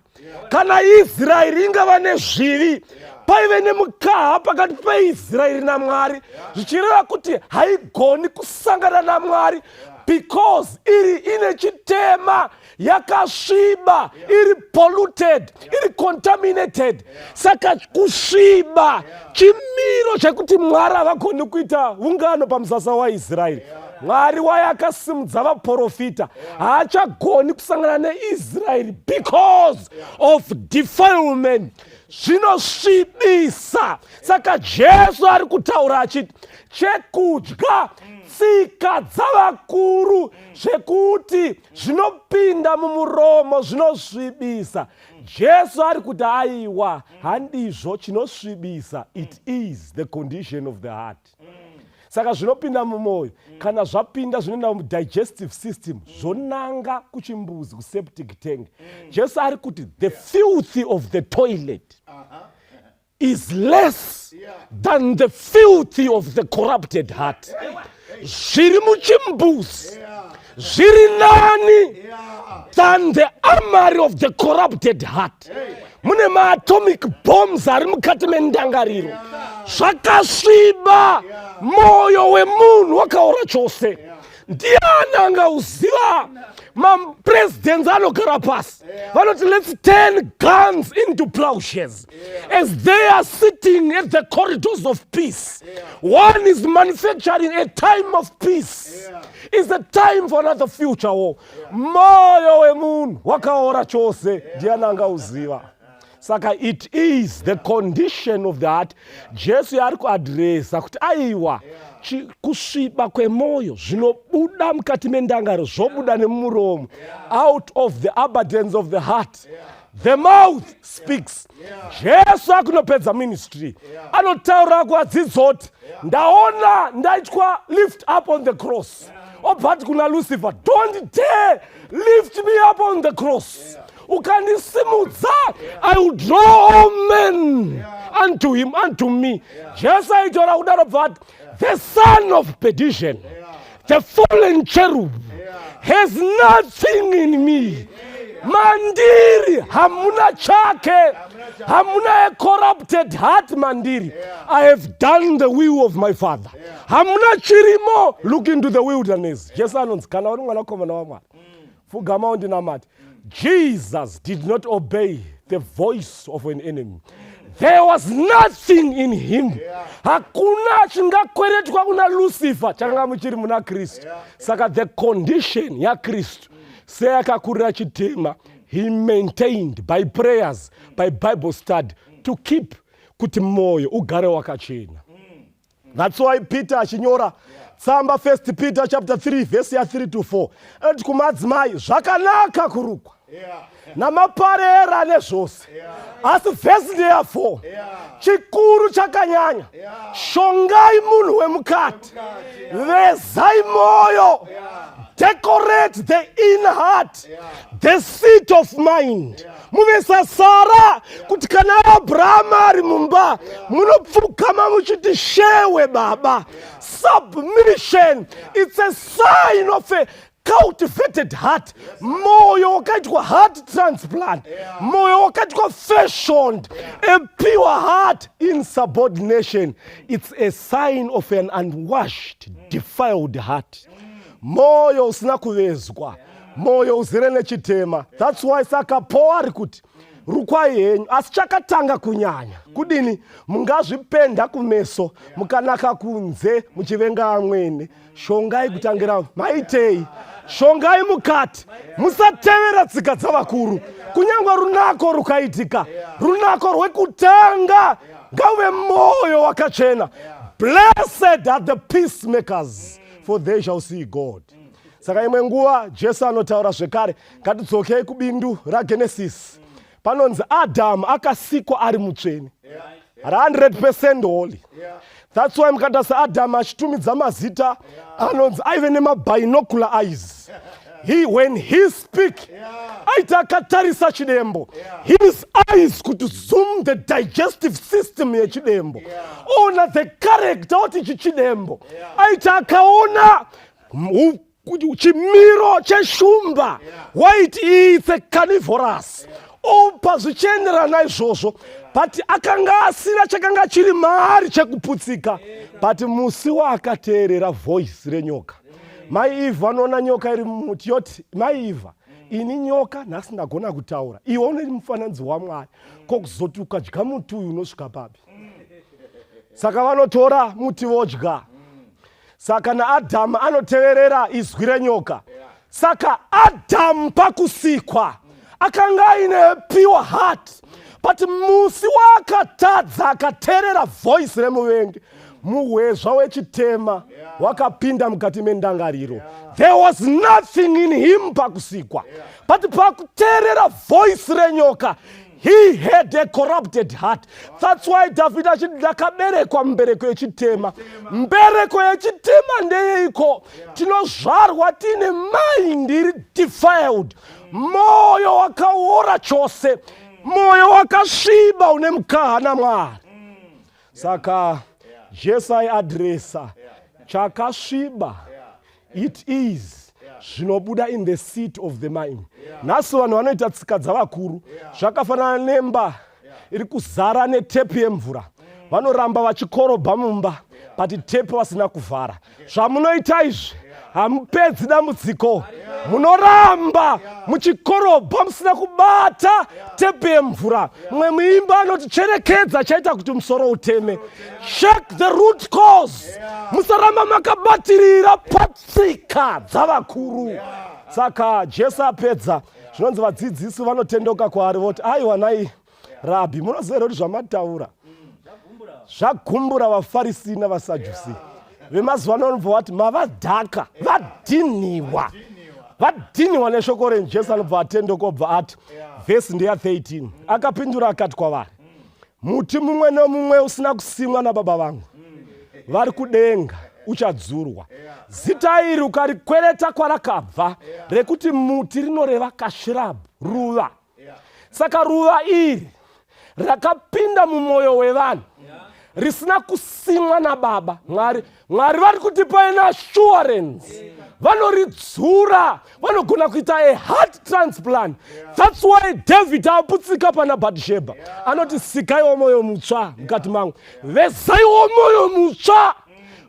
Kana Israeri ingava nezvivi, paive nemukaha pakati peIsraeri naMwari, zvichireva kuti haigoni kusangana naMwari because iri ine chitema, yakasviba, iri polluted, iri contaminated. Saka kusviba chimiro chekuti Mwari havagoni kuita ungano pamusasa waIsraeri. Mwari waye akasimudza vaprofita haachagoni kusangana neIsraeri because of defilement, zvinosvibisa. Saka Jesu ari kutaura achiti chekudya tsika dzavakuru zvekuti zvinopinda mumuromo zvinosvibisa. Jesu ari kuti aiwa, handizvo chinosvibisa, it is the condition of the heart. Saka zvinopinda mumwoyo, kana zvapinda zvinoenda mudigestive system, zvonanga kuchimbuzi, kuseptic tank. Jesu ari kuti the filthy of the toilet is less than the filthy of the corrupted heart. Zviri muchimbuzi zviri nani than the armory of the corrupted heart. Mune maatomic bombs ari mukati mendangariro, zvakasviba. Mwoyo wemunhu wakaora chose, ndiani angauziva? Mapresidents anogara pasi vanoti, "Let's turn guns into plowshares." As they are sitting at the corridors of peace, one is manufacturing a time of peace is a time for another future war. Moyo wemunhu wakaora chose, ndiani angauziva? Saka it is the condition of the heart Jesu yaari kuadhiresa kuti aiwa, kusviba kwemwoyo, zvinobuda mukati mendangaro zvobuda nemumuromo. Out of the abundance of the heart the mouth speaks. Jesu akunopedza ministry anotaura kuvadzidzoti, "Ndaona ndaitwa lift up on the cross." Obva ati kuna Lucifer, "Don't dare lift me up on the cross. Ukandisimudza, I will draw all men unto him, unto me." Jesu aitora kudaro, bva ati, "The son of perdition, the fallen cherub, has nothing in me." Mandiri hamuna chake, hamuna a corrupted heart mandiri. I have done the will of my Father. Hamuna chirimo. Look into the wilderness. Jesu anonzi, "Kana uri mwanakomana waMwari, pfugama undinamate." Jesus did not obey the voice of an enemy. There was nothing in him. Hakuna chingakweretwa kuna Lucifer chakanga muchiri muna Kristu. Saka the condition yaKristu seyakakurira chitema, he maintained by prayers, by Bible study, to keep kuti mwoyo ugare wakachena. That's why Peter achinyora tsamba, First Peter chapter 3 verse ya3 to 4, anoti kumadzimai zvakanaka kurukwa namaparera nezvose, asi vhesi ndeya4, chikuru chakanyanya, shongai munhu wemukati, vezai mwoyo, decorate the inner heart, the seat of mind. Muve saSara, kuti kana Abrahama ari mumba munopfugama muchiti, "Shewe baba." Submission, it's a sign of a Cultivated heart, moyo wakaitwa heart transplant, moyo wakaitwa fashioned, a pure heart in subordination. It's a sign of an unwashed, defiled heart. Moyo usina kuvezwa, moyo uzere nechitema. That's why saka Paul ari kuti rukwai henyu, asi chakatanga kunyanya kudini? Mungazvipenda kumeso, mukanaka kunze, muchivenga amwene. Shongai kutangira maitei, shongai mukati, musatevera tsika dzavakuru. Kunyange runako rukaitika, runako rwekutanga ngauve moyo wakachena. Blessed are the peacemakers, for they shall see God. Saka imwe nguva Jesu anotaura zvekare. Ngatidzokei kubindu raGenesis. Panonzi Adhamu akasikwa ari mutsvene, 100% holy. That's why mukatarisa Adhamu achitumidza mazita, anonzi aive nemabinocular eyes. When he speak, aiti akatarisa chidembo, his eyes could zoom the digestive system yechidembo, ona the character, oti ichi chidembo. Aiti akaona chimiro cheshumba, waiti it's a carnivorous, opa zvichienderana izvozvo. But akanga asina chakanga chiri maari chekuputsika. But musi waakateerera voice renyoka, mai Ivha anoona nyoka iri mumuti, yoti, "Mai Ivha, ini nyoka nhasi ndagona kutaura. Iwe une mufananidzo waMwari, ko kuzoti ukadya muti uyu unosvika papi?" Saka vanotora muti vodya. Saka naAdhamu anoteverera izwi renyoka. Saka Adhamu pakusikwa akanga aine pure heart, but musi waakatadza, akateerera voice remuvengi, muhwezva wechitema wakapinda mukati mendangariro. There was nothing in him pakusikwa, but pakuteerera voice renyoka, he had a corrupted heart. That's why David achiti, "Ndakaberekwa mumbereko yechitema." Mbereko yechitema ndeyeiko? Tinozvarwa tiine mind iri defiled, moyo wakaora chose, moyo wakasviba une mukaha naMwari. Saka Jesu aiadresa chakasviba. It is zvinobuda in the seat of the mind. Nhasi vanhu vanoita tsika dzavakuru, zvakafanana nemba iri kuzara netepu yemvura. Vanoramba vachikorobha mumba, but tepu vasina kuvhara. Zvamunoita izvi hamupedzi dambudziko. Munoramba muchikorobha musina kubata tepu yemvura. Mumwe muimba anoti, "Cherekedza chaita kuti musoro uteme." Check the root cause. Musaramba makabatirira patsika dzavakuru. Saka Jesu apedza, zvinonzi vadzidzisi vanotendoka kwaari, voti, "Aiwa nai Rabhi, munoziva here kuti zvamataura zvagumbura vaFarisi navaSadhusi?" Vemazuva ano vanobva vati mavadhaka, vadhinhiwa, vadhinhiwa neshoko renyu. Jesu anobva atendoka, obva ati, vhesi ndeya13, akapindura akati kwavari, "Muti mumwe nomumwe usina kusimwa nababa vangu vari kudenga uchadzurwa." Zita iri ukarikwereta kwarakabva rekuti muti, rinoreva kashrub, ruva. Saka ruva iri rakapinda mumwoyo wevanhu risina kusimwa nababa Mwari. Mwari vari kutipa an assurance, vanoridzura, vanogona kuita a heart transplant. That's why David aputsika pana Batsheba anoti, "Sikaiwo mwoyo mutsva mukati mangu, vezaiwo mwoyo mutsva,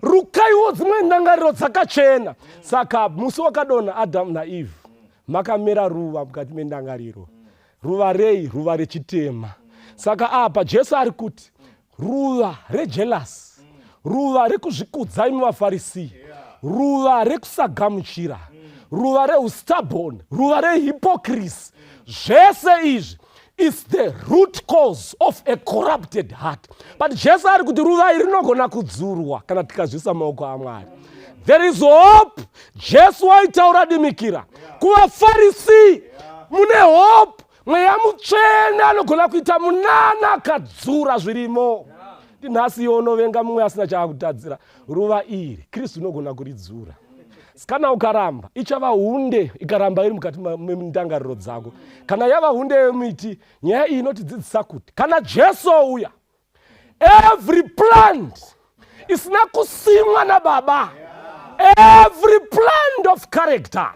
rukaiwo dzimwe ndangariro dzakachena." Saka musi wakadonha Adamu naEve, makamera ruva mukati mendangariro. Ruva rei? Ruva rechitema. Saka apa Jesu ari kuti ruva rejealous, ruva rekuzvikudza imi vaFarisi, ruva rekusagamuchira, ruva reustubborn, ruva rehypocrisy, zvese izvi is the root cause of a corrupted heart. But Jesu ari kuti ruva iri rinogona kudzurwa kana tikazvisa maoko aMwari. There is hope. Jesu waitaura dimikira kuvaFarisi, mune hope. Mweya Mutsvene anogona kuita munana akadzura zvirimo. Tinhasi iwe unovenga mumwe asina chaakutadzira, ruva iri Kristu unogona kuridzura. Kana ukaramba, ichava hunde. Ikaramba iri mukati mendangariro dzako, kana yava hunde yemiti. Nyaya iyi inotidzidzisa kuti kana Jesu ouya, every plant isina kusimwa nababa. Every plant of character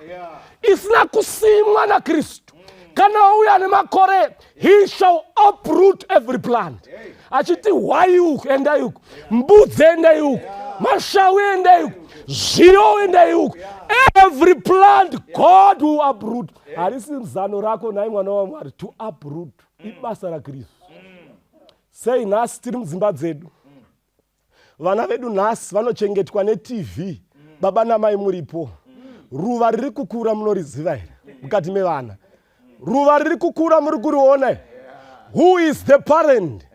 isina kusimwa naKristu, kana auya nemakore, he shall uproot every plant, achiti hwai uku, endai uku, mbudzi endai uku, mashawi endai uku, zviyo endai uku. Every plant God will uproot. Harisi zano rako, nhai mwana waMwari, to uproot. Ibasa raKristu. Sei nhasi tiri mudzimba dzedu, vana vedu nhasi vanochengetwa neTV, baba namai muripo? Ruva riri kukura munoriziva here? Mukati mevana, ruva riri kukura muri kuriona here? Who is the parent,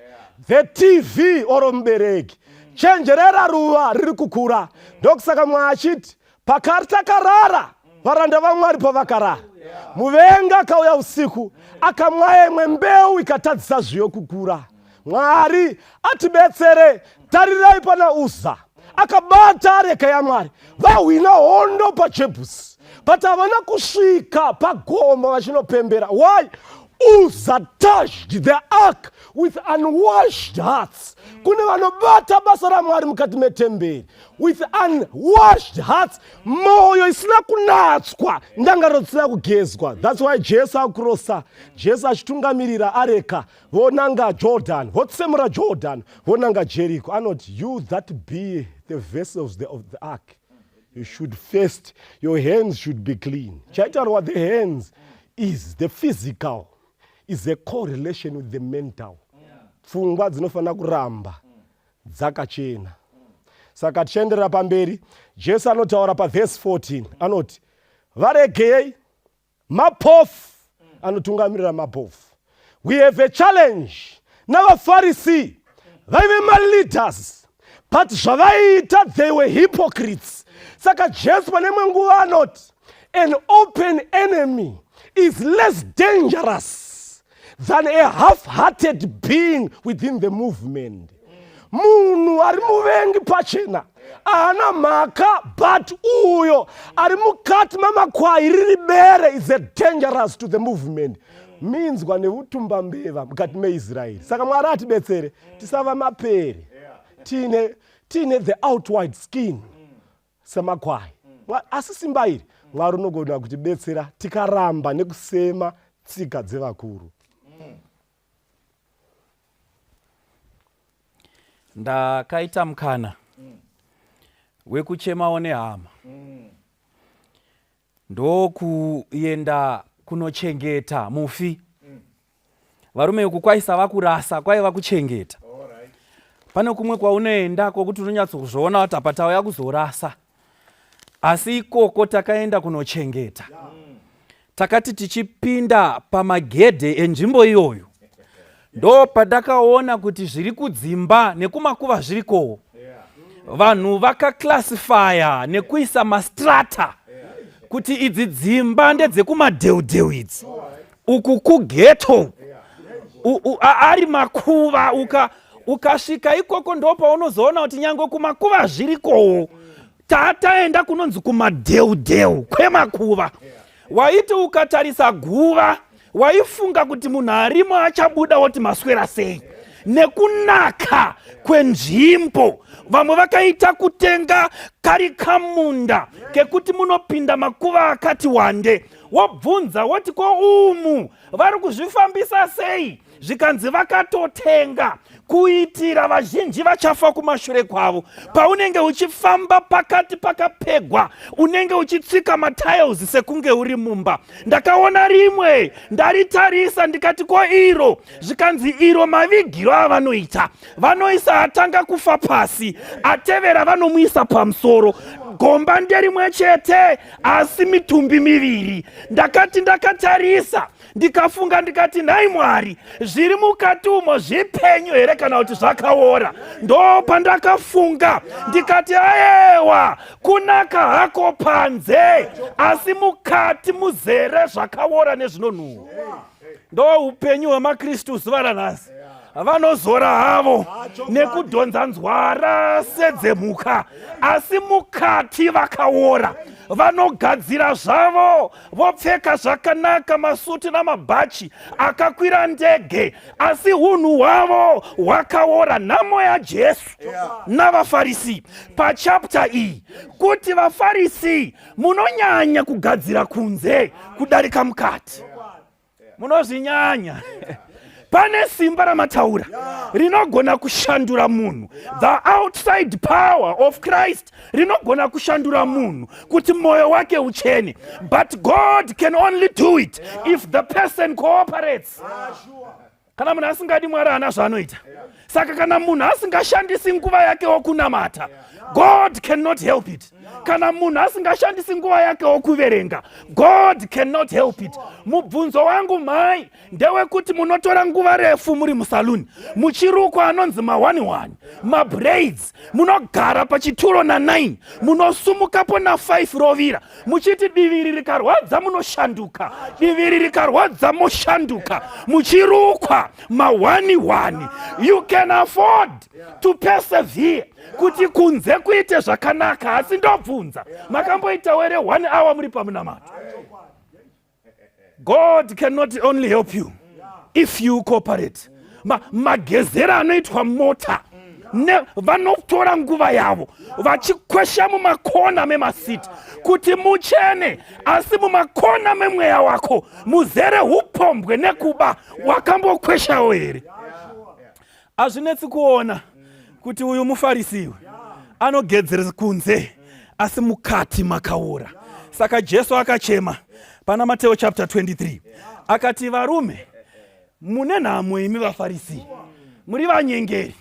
the TV or mubereki? Chenjerera ruva riri kukura. Ndokusaka Mwari achiti pakari takarara, varanda vaMwari pavakarara, muvengi akauya usiku akamwaya imwe mbeu ikatadzisa zviyo kukura. Mwari atibetsere. Tarirai pana Uza, akabata areka yaMwari. Vahwina hondo paJebhusi, but havana kusvika pagomo vachinopembera. Why? Uza touched the ark with unwashed hearts. Kune vanobata basa raMwari mukati metemberi with unwashed hearts, mwoyo isina kunatswa, ndangariro dzisina kugezwa. That's why Jesu akurosa, Jesu achitungamirira areka, vonanga Jordan, votsemura Jordan, vonanga Jericho. Anoti, "You that be the vessels of the ark, you should first, your hands should be clean." Chaitaurwa, the hands is the physical, is a correlation with the mental. Pfungwa dzinofanira kuramba dzakachena. Saka tichienderera pamberi, Jesu anotaura pavhesi 14, anoti, "Varegei, mapofu anotungamirira mapofu." We have a challenge navaFarisi. Vaive maleaders, but zvavaiita, they were hypocrites. Saka Jesu pane imwe nguva anoti an open enemy is less dangerous than a half-hearted being within the movement. Munhu ari muvengi pachena haana mhaka, but uyo ari mukati mamakwai riri bere is a dangerous to the movement. Minzwa neutumbambeva mukati meIsraeri. Saka Mwari atibetsere tisava mapere tiine the outward skin semakwai. Asi simba iri, Mwari unogona kutibetsera tikaramba nekusema tsika dzevakuru. Ndakaita mukana wekuchemawo nehama, ndokuenda kunochengeta mufi. Varume, uku kwaisava kurasa, kwaiva kuchengeta. Pane kumwe kwaunoenda kwokuti unonyatsokuzviona kuti apa tauya kuzorasa, asi ikoko takaenda kunochengeta. Takati tichipinda pamagedhe enzvimbo iyoyo, ndo pandakaona kuti zviri kudzimba nekumakuva zvirikowo. Vanhu vakaclassifya nekuisa mastrata kuti idzi dzimba ndedzekumadheudheu, idzi uku kughetto, ari makuva. Ukasvika ikoko ndo paunozoona kuti nyange kumakuva zvirikowo. Taataenda kunonzi kumadheudheu kwemakuva, waiti ukatarisa guva waifunga kuti munhu arimo achabuda woti maswera sei, nekunaka kwenzvimbo. Vamwe vakaita kutenga kari kamunda kekuti munopinda makuva akati wande. Wobvunza woti, "Ko umu vari kuzvifambisa sei?" Zvikanzi vakatotenga kuitira vazhinji vachafa kumashure kwavo. Paunenge uchifamba pakati pakapegwa, unenge uchitsika matiles sekunge uri mumba. Ndakaona rimwe, ndaritarisa ndikati, "Ko iro?" Zvikanzi iro mavigiro avanoita, vanoisa atanga kufa pasi, atevera vanomuisa pamusoro. Gomba nderimwe chete, asi mitumbi miviri. Ndakati ndakatarisa, ndikafunga ndikati, "Nhai Mwari, zviri mukati umo zvipenyu here kana kuti zvakaora?" Ndo pandakafunga ndikati, "Ayewa, kunaka hako panze, asi mukati muzere zvakaora nezvinonhuhwa." Ndo upenyu hwemaKristu zuva ranhasi. Vanozora havo nekudhonza nzwara sedzemhuka, asi mukati vakaora. Vanogadzira zvavo, vopfeka zvakanaka, masuti namabhachi, akakwira ndege, asi unhu hwavo hwakaora. Nhamo yaJesu navaFarisi pachapta iyi, kuti vaFarisi munonyanya kugadzira kunze kudarika mukati. Munozvinyanya. Pane simba ramataura rinogona kushandura munhu, the outside power of Christ rinogona kushandura munhu kuti mwoyo wake uchene, but God can only do it if the person cooperates. Kana munhu asingadi Mwari, haana zvaanoita. Saka kana munhu asingashandisi nguva yake wokunamata, God cannot help it. Kana munhu asingashandisi nguva yake wokuverenga, God cannot help it. Mubvunzo wangu, mhai, ndewekuti munotora nguva refu muri musaluni muchirukwa anonzi ma11 mabraids, munogara pachituro na9, munosumukapo na5 rovira, muchiti diviri rikarwadza munoshanduka, diviri rikarwadza moshanduka, muchirukwa ma11. You can afford to persevere kuti kunze kuite zvakanaka, asi ndobvunza, makamboita were 1 hour muri pamunamato? God cannot only help you if you cooperate. Magezera anoitwa mota, vanotora nguva yavo vachikwesha mumakona memasiti kuti muchene, asi mumakona memweya wako muzere upombwe nekuba. Wakambokweshawo here? Hazvinetsi kuona kuti uyu mufarisiwe anogedzera kunze, asi mukati makaora. Saka Jesu akachema pana Mateo chapter 23, akati, "Varume, mune nhamo imi vaFarisi, muri vanyengeri.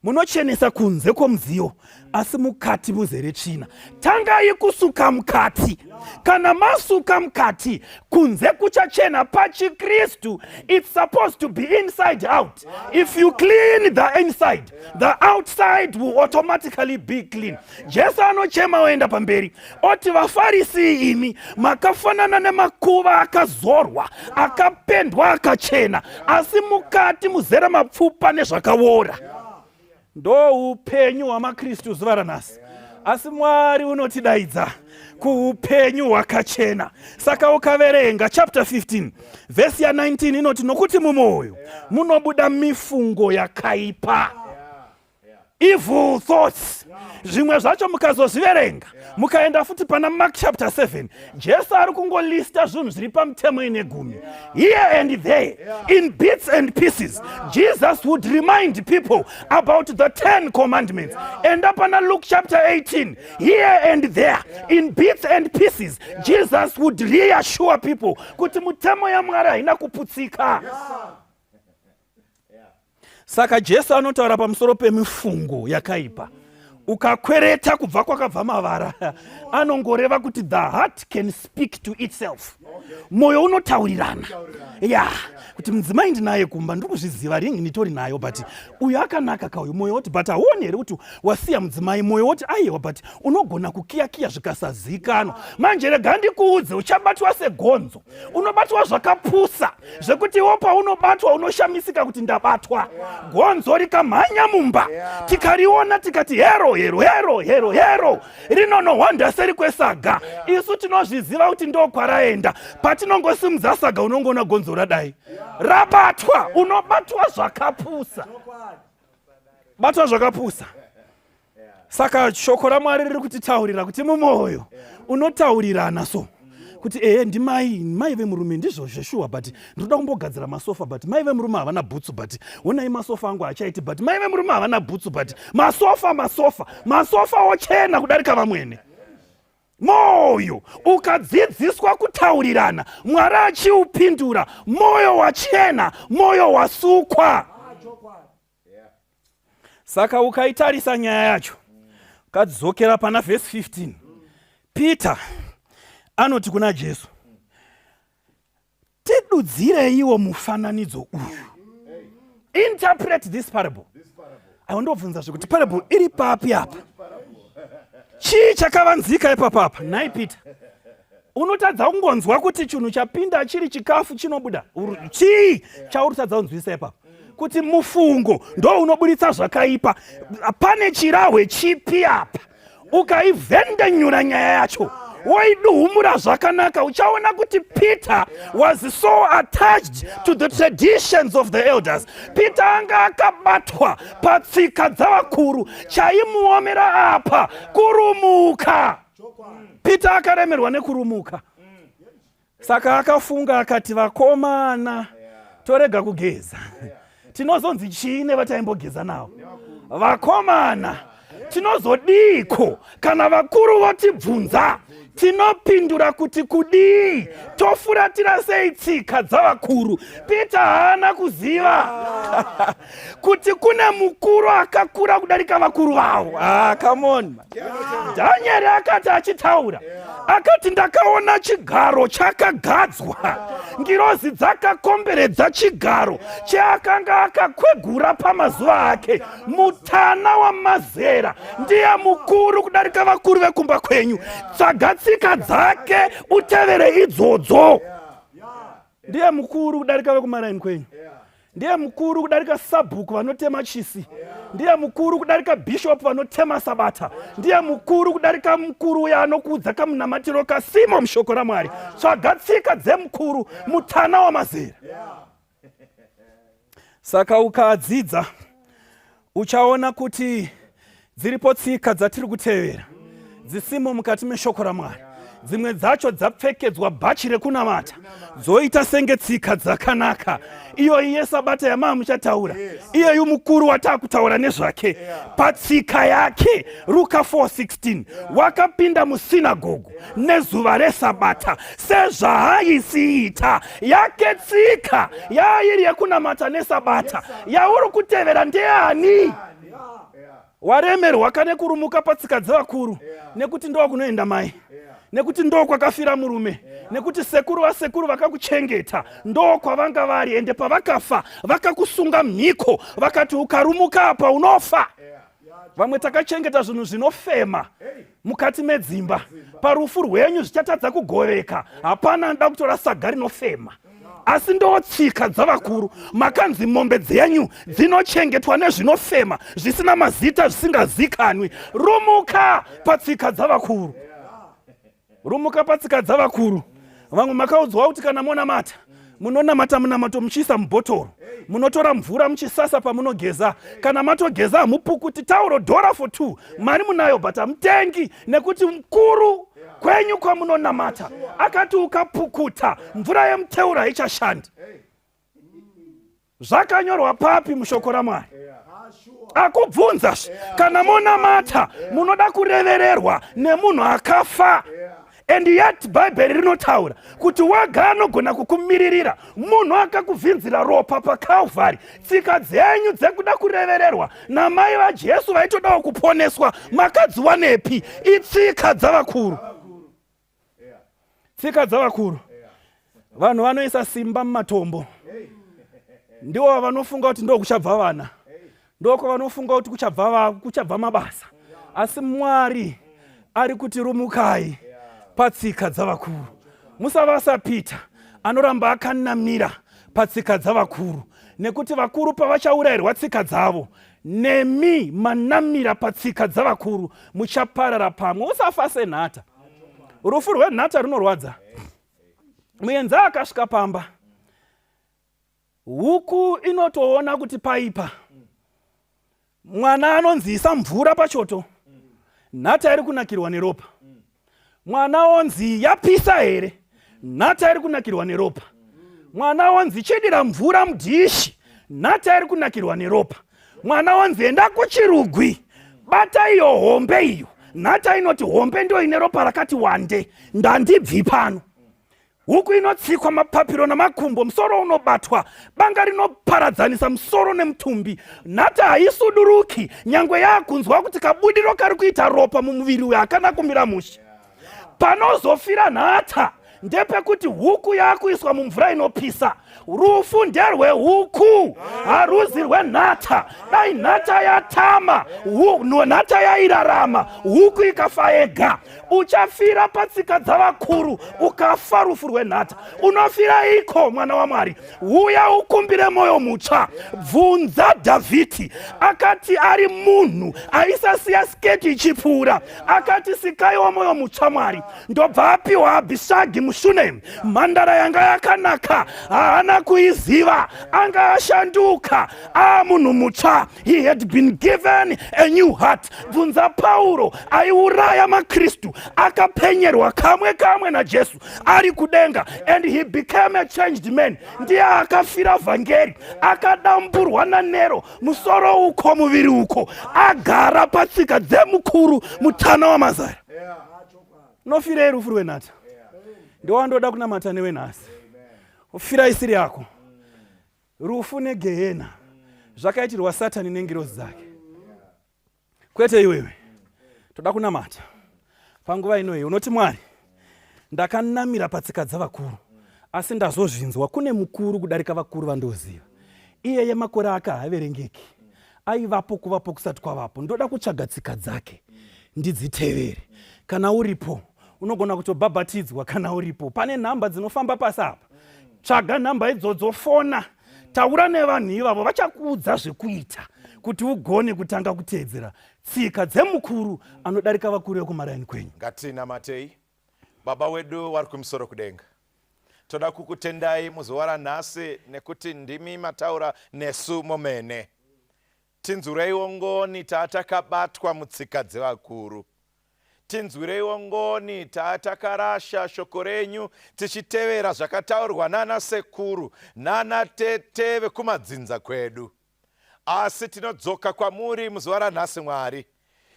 Munochenesa kunze kwomudziyo, asi mukati muzere tsvina. Tangai kusuka mukati. Kana masuka mukati, kunze kuchachena." PachiKristu, it's supposed to be inside out. If you clean the inside, the outside will automatically be clean. Jesu anochema, oenda pamberi, oti, "Vafarisi imi makafanana nemakuva akazorwa, akapendwa, akachena, asi mukati muzere mapfupa nezvakaora." Ndo upenyu hwamaKristu zuva ranhasi, asi Mwari unotidaidza kuupenyu hwakachena. Saka ukaverenga chapter 15 vhesi ya19, inoti, "Nokuti mumwoyo munobuda mifungo yakaipa," evil thoughts. Zvimwe zvacho mukazozviverenga, mukaenda futi pana Mark chapter 7, Jesu ari kungolista zvinhu zviri pamutemo ine gumi. Here and there, in bits and pieces, Jesus would remind people about the 10 commandments. Enda pana Luke chapter 18, here and there, in bits and pieces, Jesus would reassure people kuti mutemo yaMwari haina kuputsika. Saka Jesu anotaura pamusoro pemifungo yakaipa. Ukakwereta kubva kwakabva mavara, anongoreva kuti the heart can speak to itself. Mwoyo unotaurirana ya kuti mudzimai ndinaye kumba, ndiri kuzviziva, ringi nitori nayo, but uyu akanaka kauyu. Mwoyo woti, "But hauoni here kuti wasiya mudzimai?" Mwoyo woti, "Aiwa, but unogona kukiyakiya zvikasazikanwa. Manje rega ndikuudze, uchabatwa segonzo. Unobatwa zvakapusa zvekuti iwo paunobatwa unoshamisika kuti ndabatwa." Gonzo rikamhanya mumba, tikariona tikati, "Hero, hero, hero, hero, hero," rinonohwanda seri kwesaga. Isu tinozviziva kuti ndokwaraenda. Patinongosimudza saga, unongoona gonzo radai rabatwa. Unobatwa zvakapusa, batwa zvakapusa. Saka shoko raMwari riri kutitaurira kuti mumwoyo unotaurirana so kuti, "Ehe, ndimai, mai vemurume, ndizvo zveshuwa, but ndinoda kumbogadzira masofa, but mai vemurume havana bhutsu, but onai masofa angu achaiti, but mai vemurume havana bhutsu, but masofa, masofa, masofa ochena kudarika vamwene." Mwoyo ukadzidziswa kutaurirana, Mwari achiupindura, mwoyo wachena, mwoyo wasukwa. Saka ukaitarisa nyaya yacho, ukadzokera pana vhesi 15, Peter anoti kuna Jesu, "Tidudzireiwo mufananidzo uyu. Interpret this parable." Aiwa, zvekuti parable iri papi apa? Chii chakavanzika ipapapa? Nhai Peter, unotadza kungonzwa kuti chinhu chapinda chiri chikafu chinobuda chii? Chauri kutadza kunzwisa ipapa kuti mufungo ndo unoburitsa zvakaipa, pane chirahwe chipi apa? Ukaivhendenyura nyaya yacho. Woiduhumura zvakanaka, uchaona kuti Peter was so attached to the traditions of the elders. Peter anga akabatwa patsika dzavakuru. Chaimuomera apa kurumuka. Peter akaremerwa nekurumuka, saka akafunga akati, "Vakomana, torega kugeza, tinozonzi chii nevataimbogeza navo? Vakomana, tinozodiiko kana vakuru votibvunza? Tinopindura kuti kudii? Tofuratira sei tsika dzavakuru?" Peter haana kuziva kuti kune mukuru akakura kudarika vakuru vavo. Ah, come on. Dhanieri akati achitaura, akati, "Ndakaona chigaro chakagadzwa, ngirozi dzakakomberedza chigaro cheakanga akakwegura pamazuva ake, mutana wamazera." Ndiye mukuru kudarika vakuru vekumba kwenyu. Tsaga tsika dzake, utevere idzodzo. Ndiye mukuru kudarika vekumaraini kwenyu, ndiye mukuru kudarika sabhuku vanotema chisi, ndiye mukuru kudarika bhishopu vanotema sabata, ndiye mukuru kudarika mukuru uya anokuudza kamunamatiro kasimo mushoko raMwari. Tsvaga tsika dzemukuru, mutana wamazera. Saka ukadzidza, uchaona kuti dziripo tsika dzatiri kutevera dzisimo mukati meshoko raMwari. Dzimwe dzacho dzapfekedzwa bhachi rekunamata, dzoita senge tsika dzakanaka. Iyoyi yesabata yamaa muchataura, iyeyu mukuru wataakutaura nezvake, patsika yake, Ruka 4:16, wakapinda musinagogu nezuva resabata sezvaaisiita. Yake tsika yairi yekunamata nesabata. Yauri kutevera ndeyani? Waremerwa kane kurumuka patsika dzevakuru nekuti ndo kunoenda mai, nekuti ndo kwakafira murume, nekuti sekuru vasekuru vakakuchengeta ndo kwavanga vari, ende pavakafa vakakusunga mhiko, vakati ukarumuka apa unofa. Vamwe takachengeta zvinhu zvinofema mukati medzimba. Parufu rwenyu zvichatadza kugoveka. Hapana anoda kutora saga rinofema, asi ndo tsika dzavakuru. Makanzi mombe dzenyu dzinochengetwa nezvinofema zvisina mazita, zvisingazikanwi. Rumuka patsika dzavakuru, rumuka patsika dzavakuru. Vamwe makaudzwa kuti kana monamata, munonamata munamato muchiisa mubhotoro, munotora mvura muchisasa pamunogeza. Kana matogeza, hamupukuti tauro. Dhora for two, mari munayo, but hamutengi nekuti mukuru kwenyu kwamunonamata akati ukapukuta mvura yemuteuro haichashandi. Zvakanyorwa papi mushoko raMwari? Akubvunza, kana monamata munoda kurevererwa nemunhu akafa, and yet Bhaibheri rinotaura kuti waga anogona kukumiririra munhu akakuvhinzira ropa paCalvary. Tsika dzenyu dzekuda kurevererwa namai vaJesu vaitodawo kuponeswa makadziwanepi? Itsika dzavakuru, tsika dzavakuru. Vanhu vanoisa simba mumatombo, ndivo vanofunga kuti ndo kuchabva vana, ndokwavanofunga kuti kuchabva mabasa, asi Mwari ari kuti rumukai patsika dzavakuru. Musava saPeter anoramba akanamira patsika dzavakuru, nekuti vakuru pavachaurayirwa tsika dzavo, nemi manamira patsika dzavakuru muchaparara pamwe. Usafa senhata. Rufu rwenhata runorwadza. Muenza akasvika pamba, huku inotoona kuti paipa. Mwana anonzi isa mvura pachoto, nhata iri kunakirwa neropa. Mwana onzi yapisa here? Nhata iri kunakirwa neropa. Mwana onzi chidira mvura mudhishi, nhata iri kunakirwa neropa. Mwana onzi enda kuchirugwi, bata iyo hombe iyo. Nhata inoti hombe ndo ine ropa rakati wande, ndandibvi pano. Huku inotsikwa mapapiro namakumbo, musoro unobatwa, banga rinoparadzanisa musoro nemutumbi. Nhata haisuduruki nyangwe yaakunzwa kuti kabudiro kari kuita ropa mumuviri uyu hakana kumira mushe. Panozofira nhata ndepekuti huku yaakuiswa mumvura inopisa. Rufu nderwehuku, haruzi rwenhata. Dai nhata yatama, nhata yairarama, huku ikafa yega. Uchafira patsika dzavakuru, ukafa rufu rwenhata. Unofira iko, mwana waMwari. Uya ukumbire mwoyo mutsva. Bvunza Dhavhidhi, akati ari munhu aisasiya sketi ichipfuura, akati sikaiwo mwoyo mutsva Mwari. Ndobva apiwa Abhishagi muShunemi, mhandara yanga yakanaka, haana kuiziva, anga ashanduka aamunhu mutsva. He had been given a new heart. Bvunza Pauro aiuraya maKristu, akapenyerwa kamwe kamwe naJesu ari kudenga, and he became a changed man. Ndiye akafira vhangeri, akadamburwa naNero musoro uko muviri uko, agara patsika dzemukuru mutana wamazara. Unofirei rufu rwenhata? Ndowandoda kunamata newe nhasi. Ufira isiri yako. Rufu negehena zvakaitirwa Satani nengirozi dzake, kwete iwewe. Toda kunamata panguva inoyi. Unoti, Mwari, ndakanamira patsika dzavakuru, asi ndazozvinzwa kune mukuru kudarika vakuru vandoziva. Iyeye makore ake haaverengeki, aivapo kuvapo kusati kwavapo. Ndoda kutsvaga tsika dzake ndidzitevere. Kana uripo, unogona kutobhabhatidzwa. Kana uripo, pane nhamba dzinofamba pasi apa. Tsvaga nhamba idzodzo, fona, taura nevanhu ivavo, vachakuudza zvekuita kuti ugone kutanga kuteedzera tsika dzemukuru anodarika vakuru vekumaraini kwenyu. Ngatinamatei. Baba wedu wari kumusoro kudenga, toda kukutendai muzuva ranhasi nekuti ndimi mataura nesu momene. Tinzwireiwo ngoni taatakabatwa mutsika dzevakuru. Tinzwireiwo ngoni taatakarasha shoko renyu tichitevera zvakataurwa nana sekuru nana tete vekumadzinza kwedu. Asi tinodzoka kwamuri muzuva ranhasi, Mwari,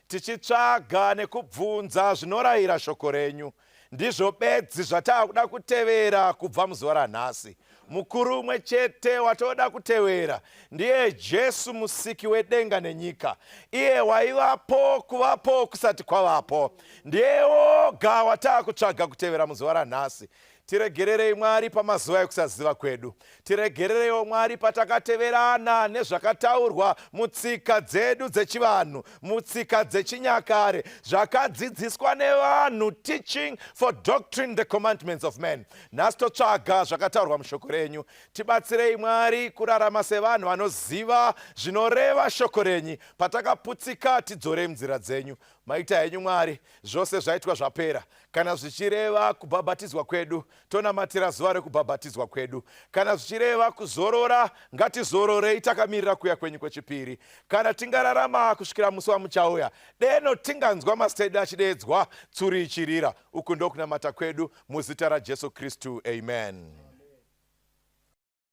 tichitsvaga nekubvunza zvinorayira shoko renyu. Ndizvo bedzi zvataakuda kutevera kubva muzuva ranhasi. Mukuru umwe chete watoda kutevera ndiye Jesu, musiki wedenga nenyika, iye waivapo kuvapo kusati kwavapo. Ndiye woga wataakutsvaga kutevera muzuva ranhasi. Tiregererei, Mwari, pamazuva ekusaziva kwedu. Tiregerereiwo, Mwari, patakateverana nezvakataurwa mutsika dzedu dzechivanhu, mutsika dzechinyakare, zvakadzidziswa nevanhu, teaching for doctrine the commandments of men. Nhasi totsvaga zvakataurwa mushoko renyu. Tibatsirei, Mwari, kurarama sevanhu vanoziva zvinoreva shoko renyu. Patakaputsika, tidzorei munzira dzenyu. Maita henyu, Mwari, zvose zvaitwa zvapera. Kana zvichireva kubhabhatidzwa kwedu, tonamatira zuva rekubhabhatidzwa kwedu. Kana zvichireva kuzorora, ngatizororei takamirira kuuya kwenyu kwechipiri. Kana tingararama kusvikira musi wamuchauya, deno tinganzwa mazita edu achideedzwa, tsuri ichirira. Uku ndokunamata kwedu muzita raJesu Kristu, amen.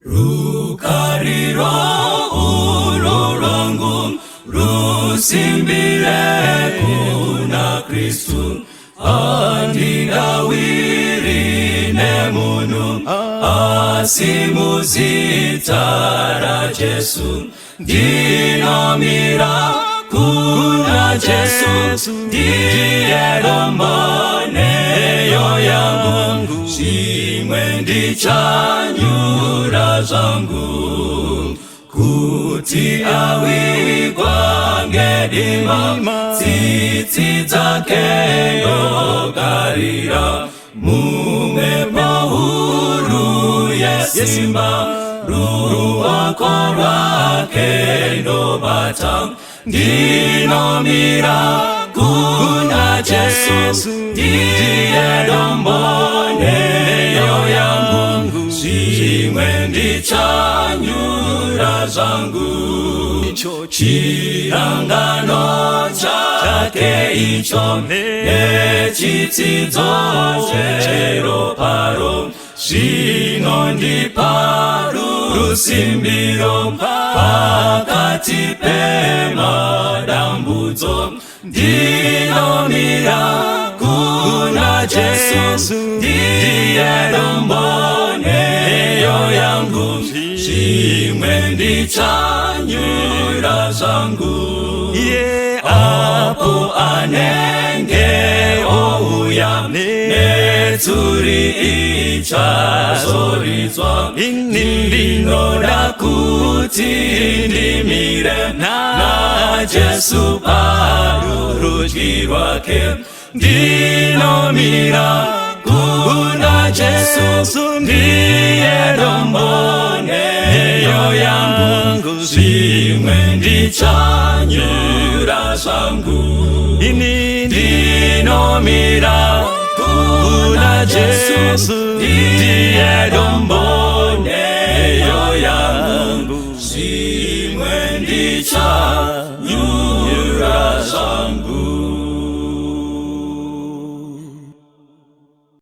Rukariro urwo rwangu rusimbire kuna Kristu, handingawiri nemunhu, asi muzita raJesu ndinomira kuna Jesu, ndiye dombo neyo yangu, zvimwe ndichanyura zvangu. Kuti awigwa ngedima, tsitsi dzake ndogarira, mumhepo huru yesimba, ruoko rwake ndobata. Ndinomira kuna Jesu, ndiye dombo neyo yangu, zvimwe ndichanyura zvangu. Chirangano chake icho nechitsidzo cheroparo zvinondipa rusimbiro pakati pemadambudzo. Ndinomira kuna Jesu, ndiye dombo neyo yangu, zvimwe ndichanyura zvangu. Apo anenge ouya netsuri. richazoridzwa, ini ndinoda kuti ndimire naJesu parurudyi rwake. Ndinomira kuna Jesu, ndiye dombo nheyo yangu, zvimwe ndichanyura zvangu. Ini ndinomira kuna Jesu, ndiye dombo nheyo yangu, zvimwe ndichanyura.